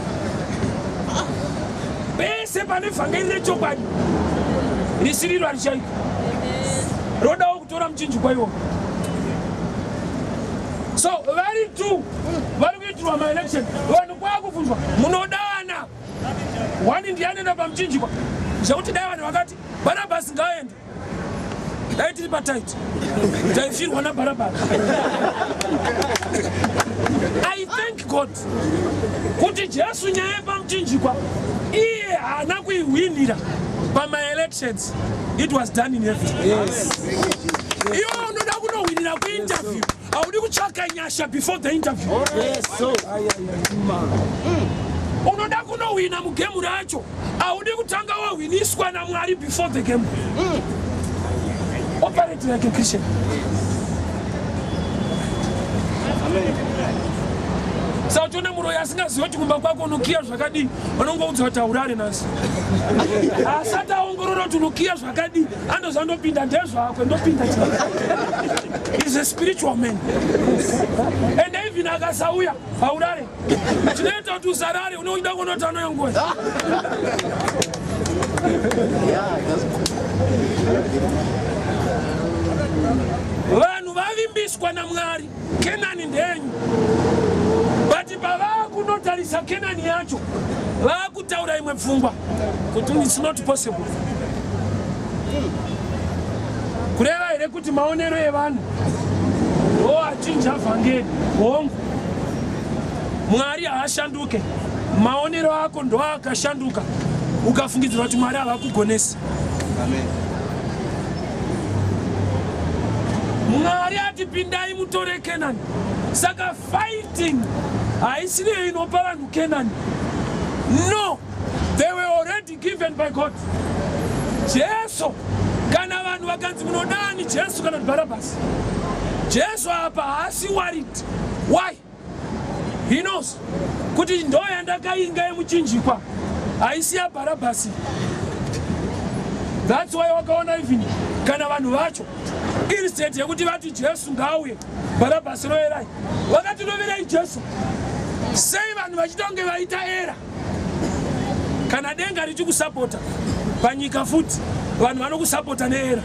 Pese pane vhangeri rechokwadi risiriro harichaiko, rodawo kutora muchinjikwa iwo. So vari two vari kuitirwa maelection, vanhu kwakubvunzwa munodana one ndiye anoenda pamuchinjikwa, zvekuti dai vanhu vakati Bharabhasi ngaaende, dai tiri pataiti taifirwa naBharabhasi. I thank God kuti Jesu nyaya yepamuchinjikwa iye haana kuihwinira pamaelections. It was done in heaven. Yes. Iwe unoda kunohwinira kuinterview, haudi kutsvaka nyasha before the interview. Yes, so. Unoda kunohwina mugemu racho, haudi kutanga wahwiniswa naMwari before the game. Operate like a Christian. Saka uchiona muroyi asingazivi kuti kumba kwako unokiya zvakadii, vanongoudza kuti haurare nhasi. Asati aongorora kuti unokiya zvakadii, andoziva ndopinda ndezvakwe, ndopinda chii. Is a spiritual man. And even akasauya haurare, chinoita kuti usarare unoda kuona kuti anoyongozi. Vanhu vavimbiswa naMwari, Kenani ndenyu, but pavakunotarisa Kenani yacho vakutaura imwe pfungwa kuti it's not possible. Kureva here kuti maonero evanhu ndo achinja vhangeri? Hongu, Mwari haashanduke, maonero ako ndo akashanduka, ukafungidzira kuti Mwari havakugonesi. Amen. Mwari ati pindai mutore Kenani, saka fighting haisiriyo inopa vanhu Kenani. No, they were already given by God. Jesu, kana vanhu vakanzi munodani Jesu kana kuti Bharabhasi, Jesu apa haasi worried. Why? He knows kuti ndo yandakainga yemuchinjikwa haisi yaBharabhasi. That's why wakaona even kana vanhu vacho instead yekuti vati Jesu ngaauye, Bharabhasi roverai, vakati roverai Jesu. Sei vanhu vachiita kunge vaita era? Kana denga richikusapota panyika futi vanhu vanokusapota neera.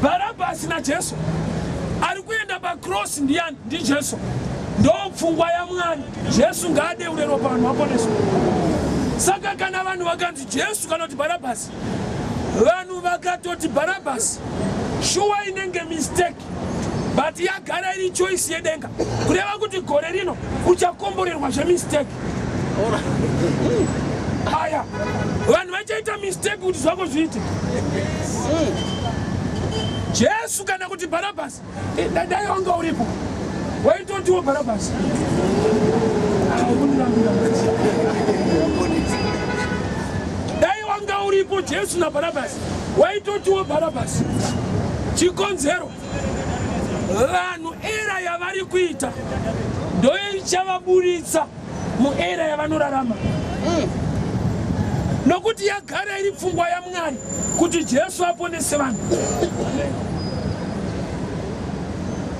Bharabhasi naJesu ari kuenda pacross ndiyani? NdiJesu. Ndo pfungwa yaMwari, Jesu ngaadeure ropa vanhu vaponeswe. Saka kana vanhu vakanzi Jesu kana kuti Bharabhasi, vanhu vakatoti Bharabhasi, shuwa inenge mistake, but yagara iri choice yedenga, kureva kuti gore rino uchakomborerwa zvemistake. Aya vanhu vachaita mistake kuti zvako zviite. Jesu kana kuti Bharabhasi, dai wanga uripo waitotiwo Bharabhasi. Dai wanga uripo Jesu naBharabhasi waitotiwo Bharabhasi. Chikonzero, vanhu era yavari kuita ndoichavaburitsa muera yavanorarama, nokuti yagara iri pfungwa yaMwari kuti Jesu aponese vanhu.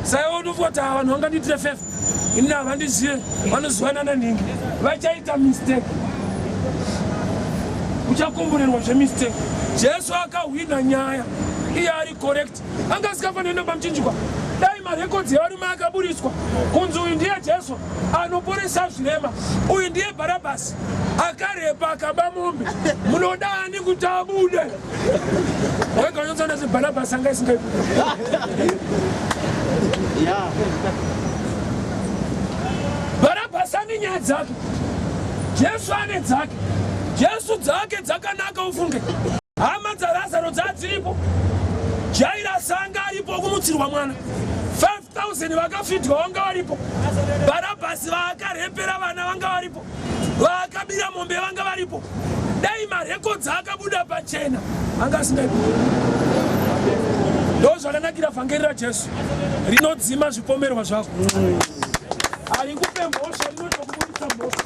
Saiwe unofunga kuti ava vanhu vangandiitire favor, ini havandizive, vanozivanana nhingi, vachaita mistake, uchakomborerwa zvemistake. Jesu akahwina nyaya, iye ari correct, anga asingafaniri kuenda pamuchinjikwa. Dai marekodzi evarume akaburitswa kunzi uyu ndiye Jesu anoporesa zvirema, uyu ndiye Bharabhasi akarepa akaba mombe, munoda ani kuti abude? Wega unotsana se Bharabhasi anga isingaibude. Bharabhasi ane nyaya dzake, Jesu ane dzake. Jesu dzake dzakanaka ufunge. Hama dzaRazaro dzadziripo, Jairasi anga aripo kumutsirwa mwana, 5000 vakafidwa vanga varipo, Bharabhasi vaakarepera vana vanga varipo, vaakabira mombe vanga varipo. Dai marekodzi akabuda pachena anga asingaibuda. Ndo zvakanakira vhangeri raJesu, rinodzima zvipomerwa zvako, harikupe mhosva, rinotokuburitsa mhosva.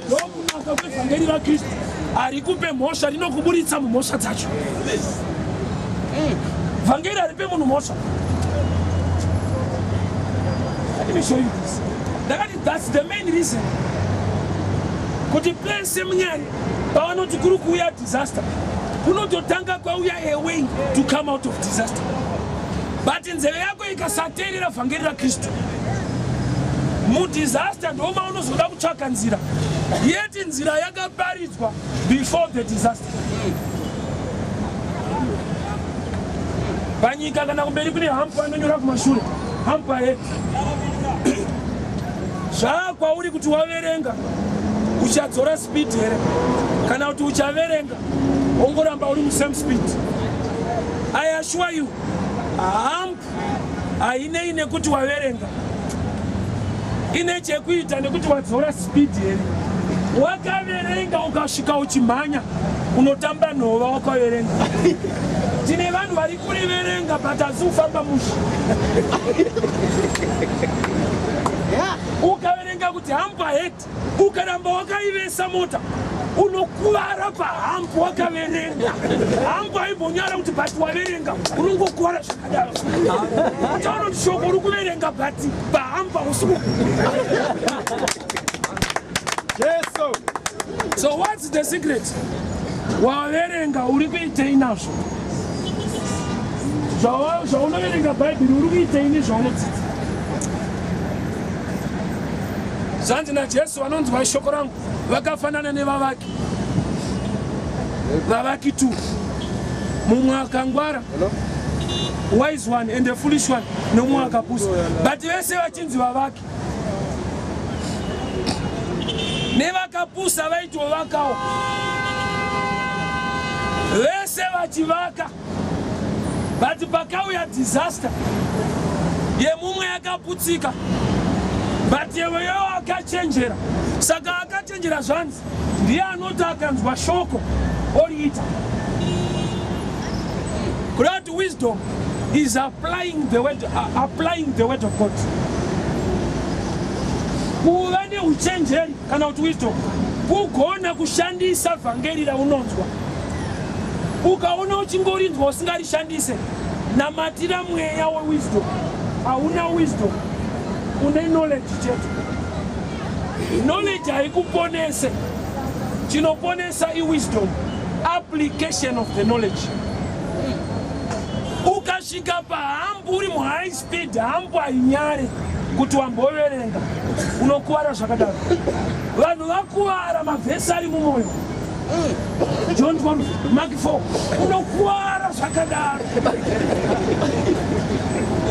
Ndokunaka kwevhangeri raKristu, harikupe mhosva, rinokuburitsa mumhosva dzacho. Vhangeri haripe munhu mhosva. Let me show you this. Ndakati that's the main reason kuti place yemunyari pavanoti kuri kuuya disaster, kunototanga kwauya a way to come out of disaster. But nzeve yako ikasateerera vhangeri raKristu, mudisaster ndoma unozoda kutsvaka nzira, yeti nzira yakaparidzwa before the disaster. Panyika kana kumberi kune hump anonyora kumashure. Hump ahead. Zvakwauri kuti waverenga uchadzora speed here kana kuti uchaverenga wongoramba uri musame speed. I assure you hump hainei nekuti waverenga ine chekuita nekuti wadzora speed here wakaverenga ukasvika uchimhanya unotamba nhova wakaverenga tine vanhu vari kuriverenga but asi kufamba mushe ukaverenga kuti hump ahead ukaramba wakaivesa mota unokuvara pahump wakaverenga hump haimbonyara kuti but waverenga unongokuvara zvakadaro utaona kuti shoko uri kuverenga but pahump hausi Jesu. So what's the secret? Waverenga uri kuitei nazvo? Zvaunoverenga Bhaibheri uri kuitei nezvaunodzidza? Zvanzi naJesu vanonzwa shoko rangu vakafanana nevavaki. Vavaki tu. Mumwe akangwara, wise one and a foolish one, nomumwe akapusa. But vese vachinzi vavaki. Nevakapusa vaitovakawo. Vese vachivaka. But pakauya disaster yemumwe yakaputsika but yeweyo akachenjera saka akachenjera zvanzi ndiye anoti akanzwa shoko oriita kureva kuti wisdom is applying the word, applying the word of God kuva neuchenjeri kana kuti wisdom kugona kushandisa vhangeri raunonzwa ukaona uchingorinzwa usingarishandise namatira mweya wewisdom hauna wisdom une knowledge chete knowledge haikuponese chinoponesa iwisdom application of the knowledge ukasvika pahambu uri muhigh speed hambu hainyare kuti wamboverenga unokuvara zvakadaro vanhu vakuvara mavhesi ari mumwoyo John 1 Mark 4 unokuvara zvakadaro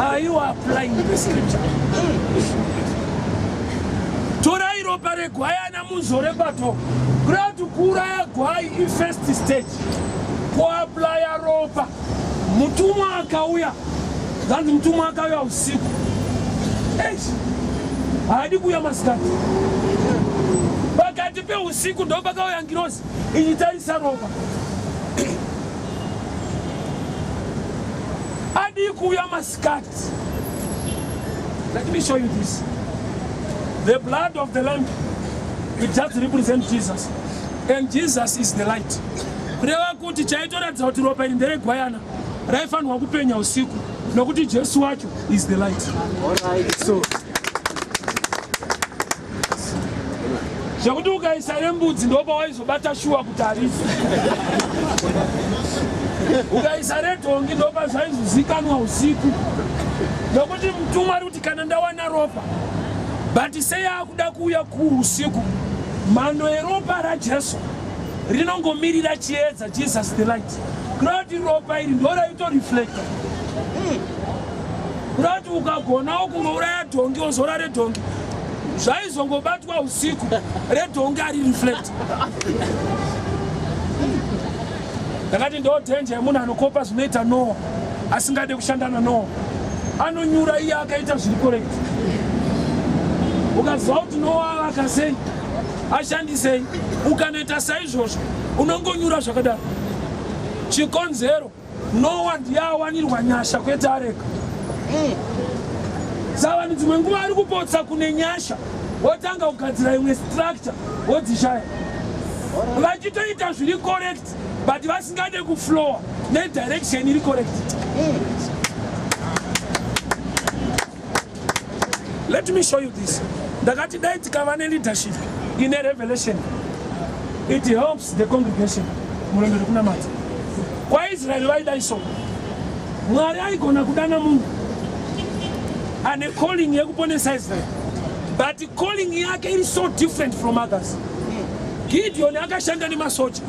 Are you applying the scripture? Torai ropa regwayana muzore pato kureva kuti kuuraya gwai ifirst stage kuaplaya ropa Mutumwa akauya, zvanzi mutumwa akauya usiku. Eish, haadi kuuya masikati. Pakati peusiku ndopakauya ngirozi ichitarisa ropa. Adii kuuya masikati. Let me show you this. The blood of the lamb, it just represents Jesus. And Jesus is the light. Kureva kuti chaitoratidza kuti ropa iri nderegwayana raifanirwa kupenya usiku nokuti Jesu wacho is the light. Alright. So zvekuti ukaisa rembudzi ndopawaizobata shuwa kuti harisi ukaisa redhongi ndopa zvaizozikanwa usiku nokuti mutumwa ari kuti kana ndawana ropa but sei akuda kuuya kuusiku mhando yeropa rajesu rinongomirira chiedza jesus the light kureva kuti ropa iri ndoraito-reflecta kureva kuti ukagonawo kungouraya dhongi wozora redhongi zvaizongobatwa usiku redhongi ari reflect ndakati ndo dhenja yemunhu anokopa zvinoita noa asingade kushanda nanoa anonyura iye akaita zviri correct ukaziva kuti noa avaka sei ashandisei ukanoita saizvozvo unongonyura zvakadaro chikonzero noa ndiye awanirwa nyasha kwete areka saka vanhu dzimwe nguva ari kupotsa kune nyasha wotanga kugadzira imwe structure wodzishaya vachitoita zviri correct but vasingade kuflowa nedirection iri correct Let me show you this. Ndakati dai tikava neleadership ine revelation. It helps the congregation. Murendo rekunamata. KwaIsrael vaidai so. Mwari aigona kudana munhu ane calling yekuponesa Israel. But calling yake iri so different from others. Gideon akashanda nemasoja.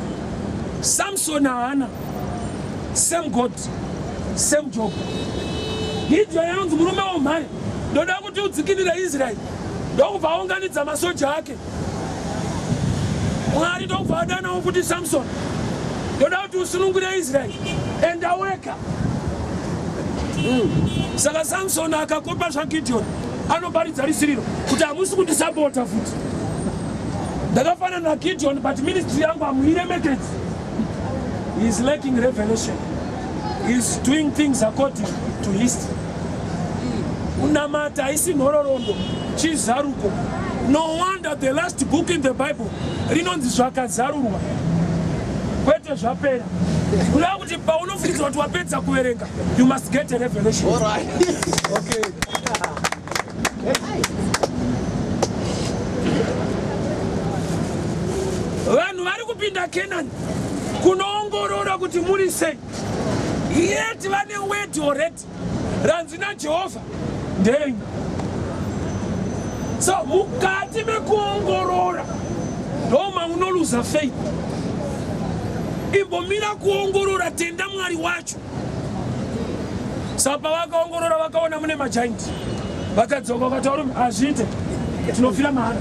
Samson haana. Same God. Same job. Gideon anonzi murume womhare, ndoda kuti udzikinire Israeri. Ndokubva aunganidza masoja ake. Mwari ndokubva adanawo kuti Samson, ndoda kuti usunungure Israeri, enda wega. Saka Samson akakopa zvaGideon, anoparidza risiriro kuti hamusi kundisapota futi. Ndakafanana naGideon but ministry yangu hamuiremekedzi. He is lacking revelation. He is doing things according to history. Kunamata haisi nhororondo, chizaruko. No wonder the last book in the Bible rinonzi zvakazarurwa, kwete zvapera. Kureva kuti paunofungidzira kuti wapedza kuverenga, you must get a revelation. All right. Okay. Vanhu vari kupinda Kenani kunoongorora kuti muri sei, yet vane word already ranzi naJehovha ndenyu. So mukati mekuongorora ndo maunoluza faith. Imbomira kuongorora, tenda Mwari wacho. Saka pavakaongorora vakaona mune majainti, vakadzoka vakati varume, hazviite, tinofira mahara.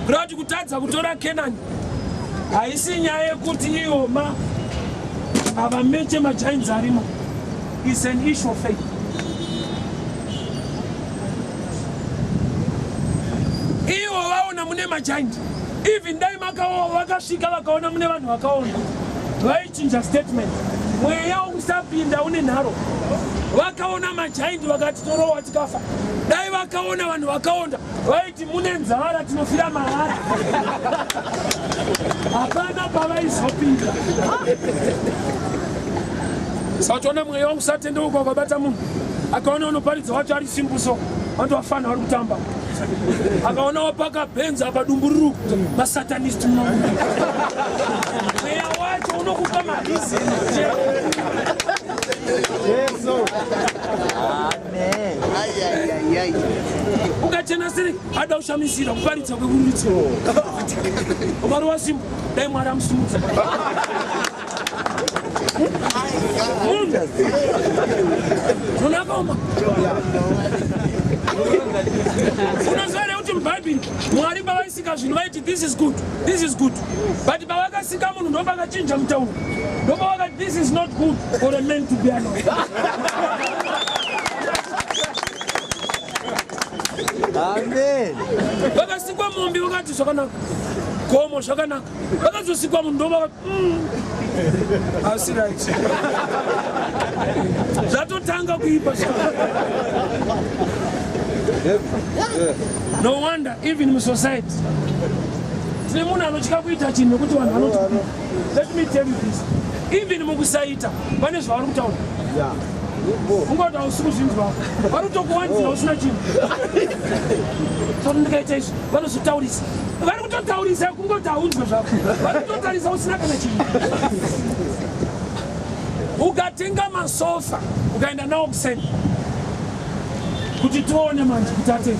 Kureva kuti kutadza kutora Kenani haisi nyaya yekuti ioma havameche majaints arimo, is an issue of faith. Ivo vaona mune majainti, even dai vakasvika vakaona mune vanhu vakaona, vaichinja statement. Mweya wokusapinda une nharo. Vakaona majainti vakati torohwa tikafa. Dai vakaona vanhu vakaonda vaiti mune nzara tinofira mahara. Hapana pavaizopinda. Saka toona mweya wokusatendeuka ukabata munhu, akaona unoparidza wacho ari simbuso, vantu vafana vari kutamba, akaona wapaka bhenzi apa dumbu riri masatanist muno, mweya wacho unokupa mareason. Jesu. Amen. Ai ai ai ai. Ukachena siri ada kushamisira kuparidza kwekurudzira ukarova simbu, dai Mwari amusimudza munhu unakaoma. Unoziva here kuti muBhaibheri Mwari pavaisika zvinhu vaiti this is good, this is good, but pavakasika munhu ndopakachinja mutauro, ndopavakati this is not good for a man to be alone. Amen. Vakasikwa mombe vakati zvakanaka, gomo zvakanaka, vakazosikwa munhu ndovakati asi right, zvatotanga kuipa. No wonder even musociety tine munhu anotya kuita chinhu nekuti vanhu vanoti. Let me tell you this, even mukusaita pane zvavari kutaura, ungoti hausi kuzvinzwa, vari kutokuwanzira usina chinhu. So ndikaita izvi vanozotaurisa, vari kutotaurisa kungoti haunzwe zvako, vari kutotarisa usina kana chinhu. Ukatenga masofa ukaenda nawo kuseni kuti tione manje kuti atenga,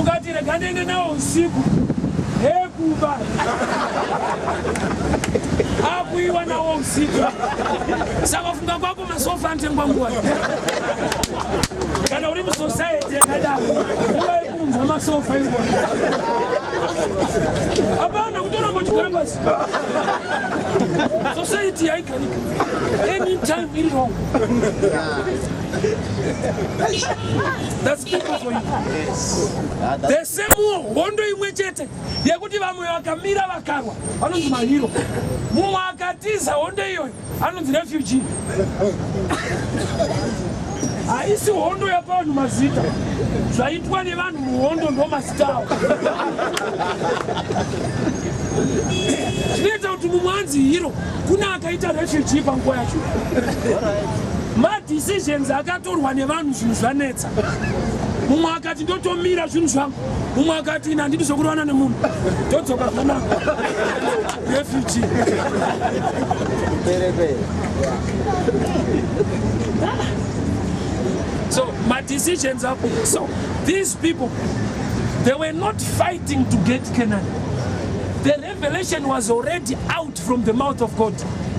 ukati rega ndiende nawo usiku, hekuba akuiwa nawo usiku. Saka funga kwako, masofa anotengwa nguva kana uri musociety yakadaro, nguva yekuunza masofa inguva hapana kutoramba uchigara pasi. Society yaigarika anytime iri wrong. That's people for you. The same hondo imwe chete yekuti vamwe vakamira vakarwa vanonzi mahero, mumwe akatiza hondo iyoyo anonzi refugee. Haisi hondo yapa vanhu mazita, zvaitwa nevanhu muhondo ndo mazita avo. Zvinoita kuti mumwe anzi hero, kune akaita refugee panguva yacho. Madecisions akatorwa nevanhu, zvinhu zvanetsa. Mumwe akati ndotomira zvinhu zvangu, mumwe akati ina handidi zvokurovana nemunhu, todzoka zvanaka, refugee. So my decisions are, so these people, they were not fighting to get Canaan. The revelation was already out from the mouth of God.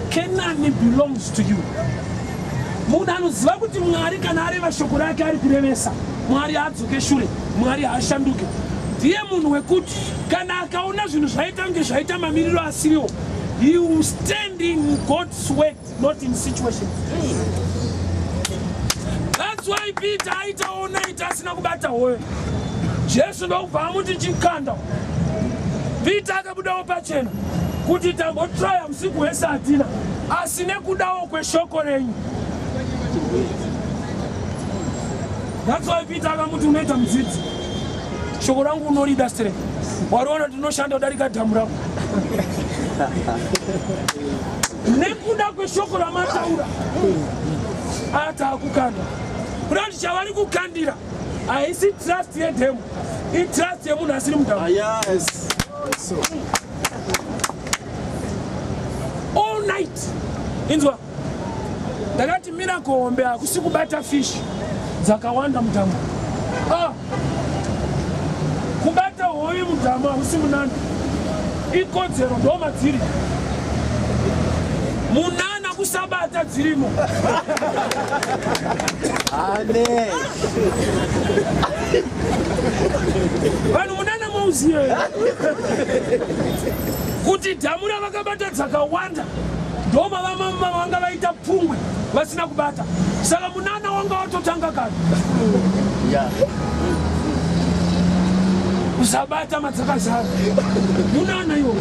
Kenani belongs to you. Munhu anoziva kuti Mwari kana areva shoko rake ari kurevesa, Mwari haadzoke shure, Mwari haashanduke. Ndiye munhu wekuti kana akaona zvinhu zvaita kunge zvaita mamiriro asiriwo, he will stand in God's word, not in situation. That's why Peter aitaona ita asina kubata hove. Jesu ndokubva amuti chikanda. Peter akabudawo pachena kuti tambotraya usiku hwese hatina, asi nekudawo kweshoko renyu. That's why Peter akamuti unoita mudzidzi. Shoko rangu unorida straight. Wariona tinoshanda kudarika dhamu rako. Nekuda kweshoko ramataura ataakukanda. Kuda kuti chavari kukandira haisi trust yedhemu, itrust yemunhu asiri mudhamu. Ah, yes. So. All night. Inzwa. Ndakati miracle hombe hakusi kubata fish dzakawanda mudhamu. Ah. Kubata hove mudhamu hakusi munana. Ikodzero ndo madziri. Munana kusabata dzirimo. Amen. Vanhu munana mauziva kuti dhamu ravakabata dzakawanda ndomavamama vanga vaita pfungwe vasina kubata saka munana wanga watotanga kare usabata madzakazara munana iwo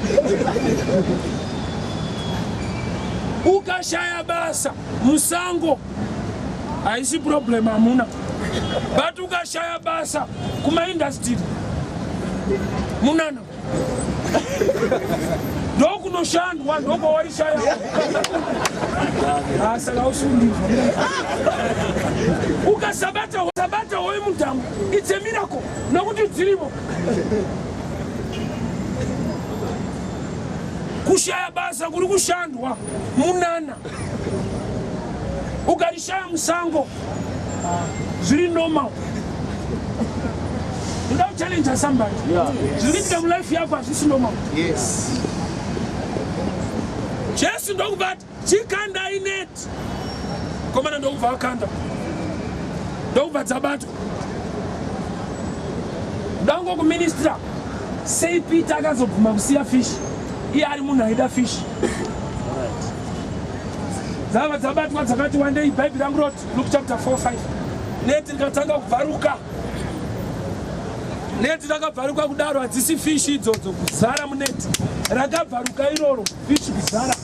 ukashaya basa musango haisi problem hamuna but ukashaya basa kumaindastiri munana ndokunoshandwa ndokwawarishaya ah, saka usundizwa ukasabata sabata hoyi mudhamu it's a miracle nokuti dzirimo kushaya basa kuri kushandwa munana ukarishaya musango zviri normal ndoda kuchallenja somebody zviri kuitika mulife yako hazvisi normal yes. Jesu ndokubata chikandai net komana ndokubva akanda ndokubva dzabatwa ndango kuministra sei Peter akazobvuma kusiya fish iye ari munhu aida fish dzava dzabatwa dzakati wandei bhaibheri rangu roti Luke chapter 4 5 neti rikatanga kubvaruka neti rakabvaruka kudaro hadzisi fishi idzodzo kuzara muneti rakabvaruka iroro fishi kuzara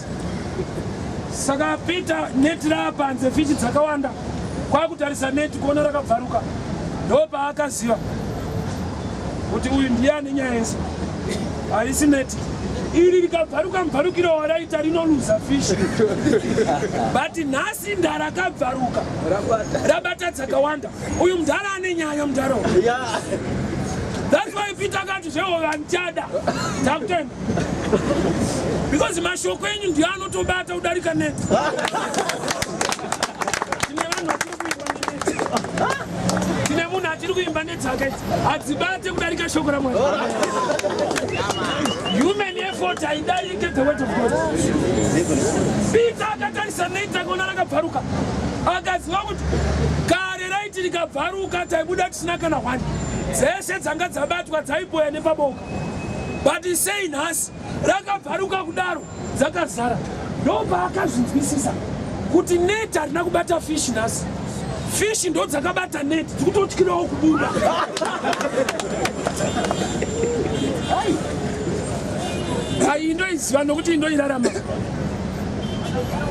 saka Peter neti raapanze fishi dzakawanda kwakutarisa neti kuona rakabvaruka ndopaakaziva kuti uyu ndiye ane nyaya yese harisi neti iri rikabvaruka mubvarukiro waraita rinoluza fishi but nhasi ndarakabvaruka rabata dzakawanda uyu mudhara ane nyaya mudhara yeah. That's why Peter akati zvehove handichada takutenda because mashoko enyu ndiyo anotobata kudarika neti tine vanhu vatiri kuimba neneti tine munhu atiri kuimba nedzaka idzi hadzibate kudarika shoko ramwari human effort haidarike the word of god Peter akatarisa neti akaona rakabvaruka akaziva kuti kare raiti rikabvaruka taibuda tisina kana hwani dzese dzanga dzabatwa dzaiboya nepaboka but sei nhasi rakabvaruka kudaro dzakazara ndopaakazvinzwisisa kuti net harina kubata fish nhasi fish ndo dzakabata net dzikutotyirawo kubuda ai indoiziva nokuti indoirarama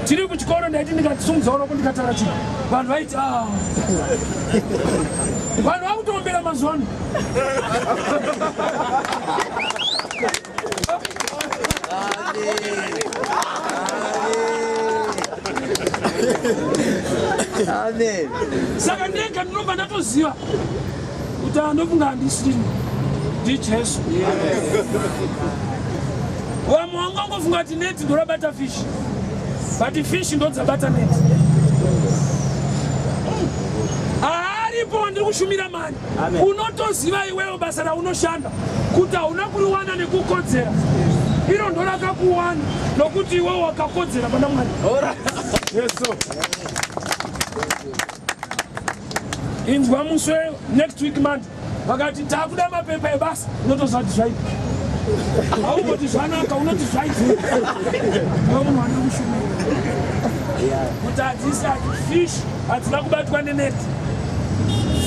tiri kuchikoro ndaiti ndikatisumudza uroko ndikataura chinhu vanhu vaiti ah. vanhu vakutombera mazuva ano Amen. Saka ndega ndinobva ndatoziva kuti andofunga handisini ndiJesu. Vamwe vangangofunga kuti neti ndorabata fish but fish ndodzabata neti. Aripo wandiri kushumira mani. Unotoziva iwewe basa raunoshanda kuti hauna kuriwana nekukodzera. Iro ndorakakuwana nokuti iwe wakakodzera pana Mwari. Yesu. Inzwa muswe next week Monday vakati takuda mapepa ebasa unotoziva kuti zvaipa. Haumboti zvanaka unoti zvaipa. Iwe munhu ane kushumira. Kuti hadzisi fish hadzina kubatwa neneti.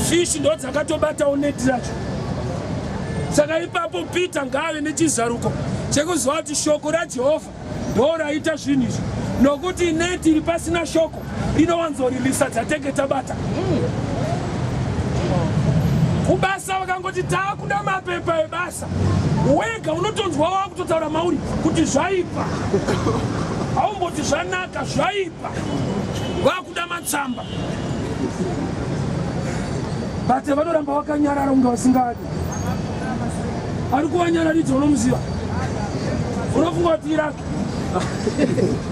Fish ndodzakatobatawo neti racho. Saka ipapo Peter ngaave nechizaruko chekuziva kuti shoko raJehovha ndo raita zvinhu izvi, nokuti neti iri pasina shoko rinowanzorilisa dzatenge tabata. Kubasa vakangoti taakuda mapepa ebasa, wega unotonzwa wakutotaura mauri kuti zvaipa, haumboti zvanaka, zvaipa. Vakuda matsamba but vanoramba vakanyarara kunge vasingadi. Ari kuvanyararidza unomuziva, unofunga kuti iraki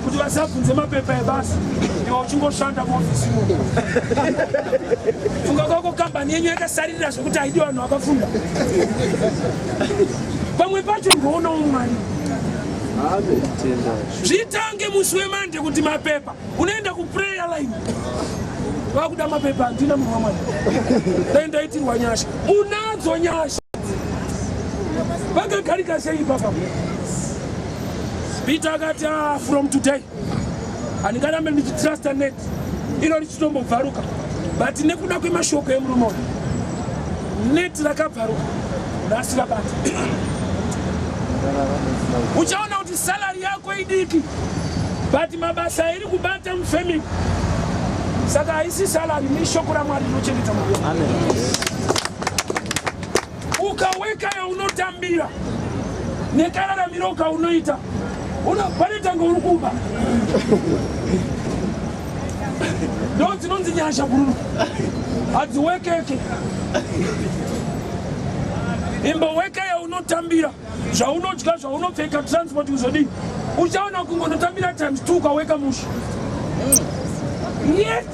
kuti vasabvunze mapepa ebasa iwe uchingoshanda muofisi imomo. Funga kwako kambani yenyu yakasaririra zvekuti haidi vanhu vakafunda. Pamwe pacho ndoonawo Mwari. Zvitange musi wemande kuti mapepa unoenda kuprayer line vakuda mapepa handina munhu wamwari dai ndaitirwa nyasha unadzo nyasha vakagarika sei ipapa Peter akati ah, from today handingarambe ndichitrusta net iro richitombobvaruka but nekuda kwemashoko emurume uyu net rakabvaruka nhasi rabata uchaona kuti salary yako idiki but mabasa iri kubata mufamily saka haisi salary neshoko ramwari rinochengeta mwana. Ukaweka yaunotambira nekararamiro kaunoita panetanga uri kuba ndo dzinonzi nyasha bhururu hadziwekeke imboweka yaunotambira zvaunodya zvaunopfeka transport kuzodii uchaona kungonotambira times two ukaweka musha yet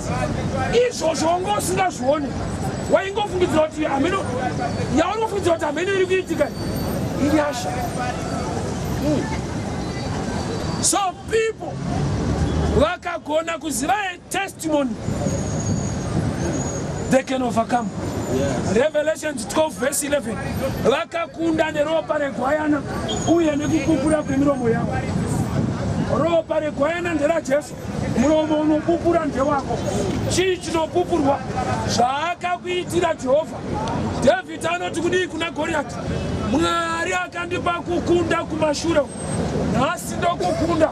izvozvo wanga usingazvione waingofungidzira kuti hameno yauri kufungidzira kuti hameno iri kuitika inyasha. So people vakagona kuziva a testimony they can overcome. Yes. Revelations 12 verse 11 vakakunda neropa regwayana uye nekupupura kwemiromo yavo. Ropa regwayana nderaJesu, muromo unopupura ndewako. Chii chinopupurwa? Zvaakakuitira Jehovha. David anoti kudii kuna Goriati? Mwari akandipa kukunda kumashure, nhasi ndokukunda,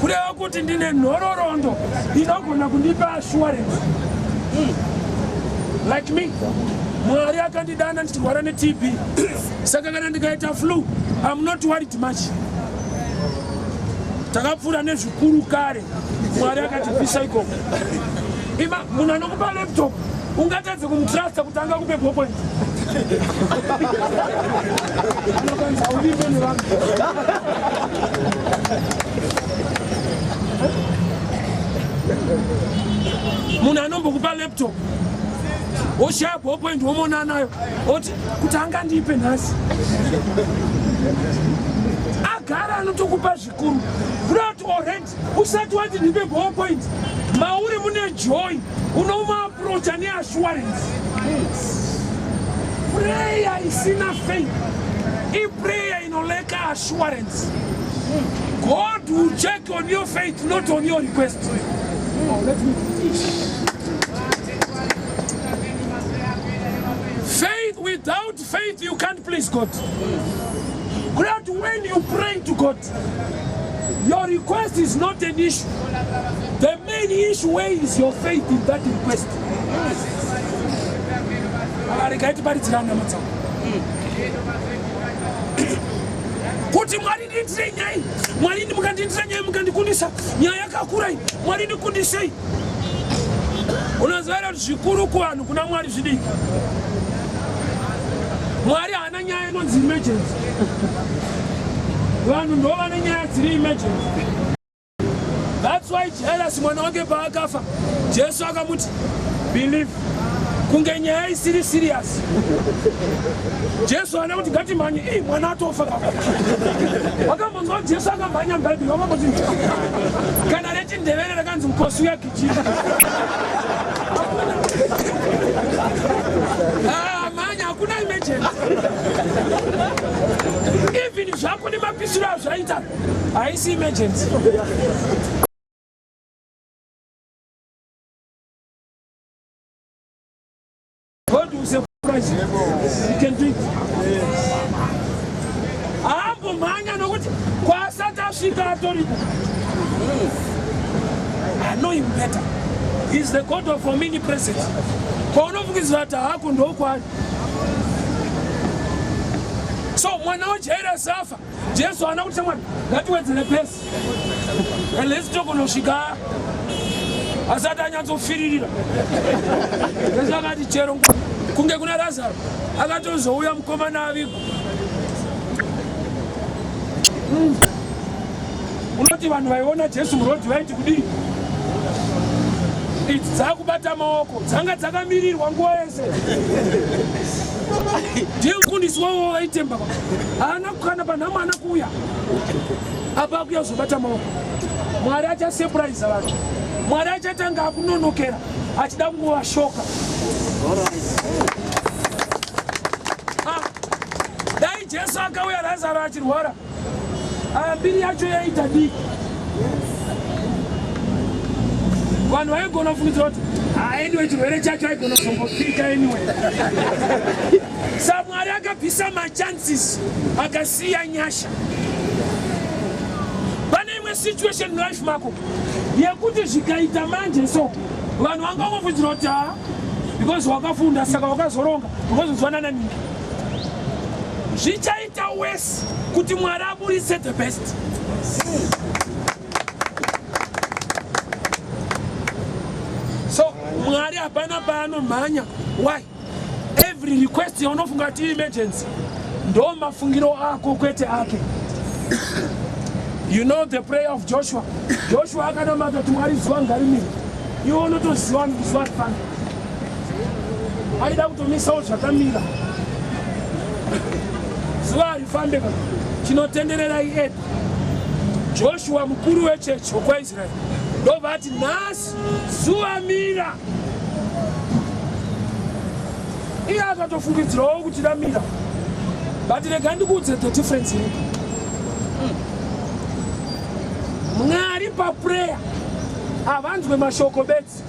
kureva kuti ndine nhororondo inogona kundipa assurance. Like me, Mwari akandidana ndichirwara neTB, saka kana ndikaita flu I'm not worried much. Takapfuura nezvikuru kare, Mwari akatibvisa ikoko. Ima munhu anokupa laptop ungatadze kumutrusta kuti angakupe ballpoint. Anokanzi hauvimbe nevanhu. Munhu anombokupa laptop woshaya ballpoint womona nayo oti kuti angandipe nhasi agara anotokupa zvikuru kuda kuti already usati wati ndipe ballpoint mauri mune joy unomuaprocha neassurance. Prayer isina faith iprayer inoleka assurance. God will check on your faith, not on your request. Oh, let me finish. Faith, without faith you can't please God. Glad when you pray to God, your request is not an issue. The main issue, where is your faith in that request? Regai tiparidzirane hama dzangu kuti Mwari ndiitire nyai, Mwari mukandiitira nyai mukandikundisa nyaya yakakura iyi, Mwari ndikundisei. Unoziva here kuti zvikuru kuvanhu kuna Mwari zvidiki? Mwari haana nyaya inonzi emergency. Vanhu ndo vane nyaya dziri emergency. That's why Jairus mwana wake paakafa, Jesu akamuti believe. Kunge nyaya isiri serious. Jesu ana kuti ngatimhanye, ii mwana atofa. Wakambonzwa Jesu akamhanya muBhaibheri, wakamboti kana rechindevere rakanzi mukosi uyagijima. Ah, mhanya hakuna emergency. Even zvako nemapisiro azvaita haisi emergency. God will surprise you. He can do it. Haambomhanya nokuti kwaasati asvika atoripo. I know him better. He's the God of omnipresence. Kwaunofungidzira kuti haako ndokwaari. So mwana waJairus afa. Jesu haana kuti shamwari ngatiwedzere pesi let's tokunosvika asati anyatsofiririra. Jesu akati chero kunge kuna Razaro akatozouya mukomana avigwa. Unoti vanhu vaiona Jesu murodhi vaiti kudii? Idzi dzakubata maoko dzanga dzakamirirwa nguva yese. Ndiye mufundisi wavo vaitemba haana kana panhamo haana kuuya apa akuya kuzobata maoko. Mwari achasepuraiza vanhu. Mwari achatanga akunonokera achida kungovashoka. Ah, dai Jesu akauya Razaro achirwara Ah, mbiri yacho yaita diki vanhu vaigona kufungidzira kuti ah, anyway chirwere chacho aigona kuzongofika anyway samwari akabvisa machances akasiya nyasha pane imwe situation mulife mako yekuti zvikaita manje so vanhu vangangofungidzira kuti ha ah, because wakafunda saka wakazoronga because ningi zvichaita wese kuti Mwari aburitse the best. So Mwari hapana paanomhanya. Why? Every request yaunofunga kuti emergency ndo mafungiro ako kwete ake. You know the prayer of Joshua. Joshua akanamata kuti Mwari zuva ngarimire. Iwe unotoziva zuva rifambe. Aida kutomisawo zvakamira. Zuva harifambe ka. Chinotenderera iearth. Joshua mukuru wechechi wokwaIsraeri ndobva ati nhasi zuva mira. Iye akatofungidzirawo kuti ramira. But rega ndikuudze the difference iripo. Mwari paprayer havanzwe mashoko bedzi.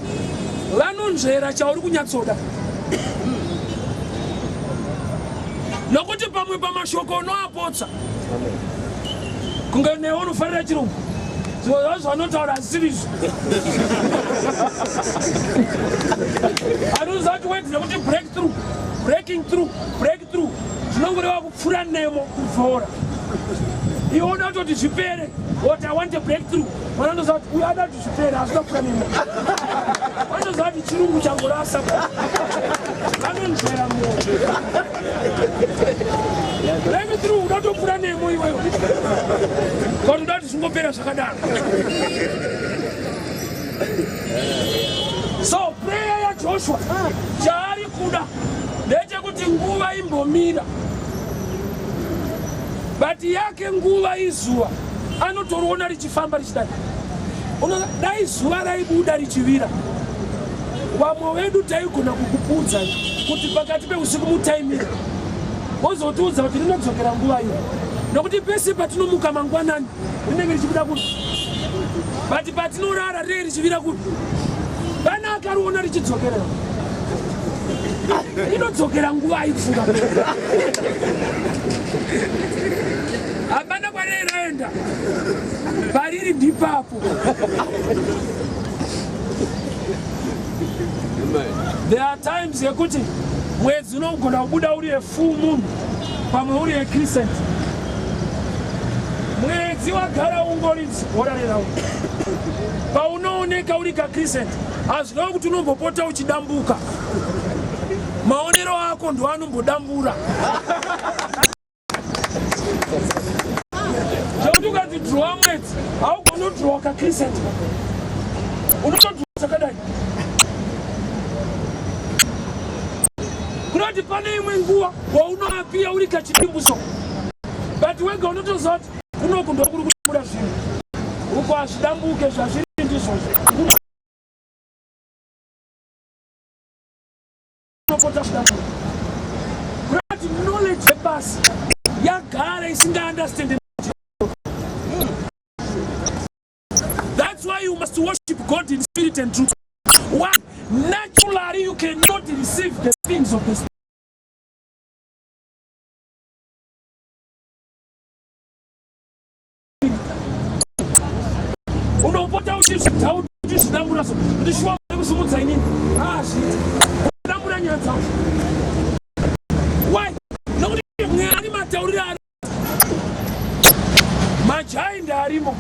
Vanonzvera chauri kunyatsoda. Nokuti pamwe pamashoko unoapotsa. Kunge newe unofarira chirungu. Zvimwe zvacho zvanotaura hazvisiri izvo. Anoziva kuti word rekuti breakthrough, breaking through, breakthrough zvinongoreva kupfura nemo kuvhora. Iwe unoda kutoti zvipere. What I want a breakthrough. Vanoziva kuti uyu ada Zvipere hazvina kupfuura nemo. Vanoziva kuti chirungu changorasa. Vanonzvera moyo. Let through unotopfuura nemo iwewe. Kana unoda kuti zvingopera zvakadaro. So prayer yaJoshua chaari kuda ndechekuti nguva imbomira. But yake nguva izuva anotoriona richifamba richidai. Dai zuva raibuda richivira vamwe vedu taigona kukupudza kuti pakati peusiku mutaimira wozotiudza kuti rinodzokera nguva iyo nokuti pese patinomuka mangwanani rinenge richibuda kupi but patinorara rinenge richivira kupi pana akariona richidzokerera rinodzokera nguva aikufunga hapana kwarei raenda pariri ndipapo there are times yekuti mwedzi unogona kubuda uri yefull moon pamwe uri yecrescent mwedzi wagara ungori zigora reraundi paunooneka uri kacrescent hazvirevi kuti unombopota uchidambuka maonero ako ndoanombodambura Zvekuti ukanzi draw mwedzi haugoni kudrowa kacrescent unotodrowa zvakadai. Kunoti pane imwe nguva waunoapiya uri kachidimbuso, but wega unotoziva kuti kunoku ndokuri kubuda zvinhu, uko hazvidambuke, zvazviri ndizvozvo. Kunopota zvidambuka. Kunoti knowledge yebasa yagara isingaunderstand. That's why you must worship God in spirit and truth. Why? Naturally, you cannot receive the things of the spirit. Unopota uchizvidhauta, uchizvidambura so kuti shuwa kusimudza inini hazviiti, kudambura nyaya dzavo. Why? Nokuti Mwari matauriro ari majaindi arimo.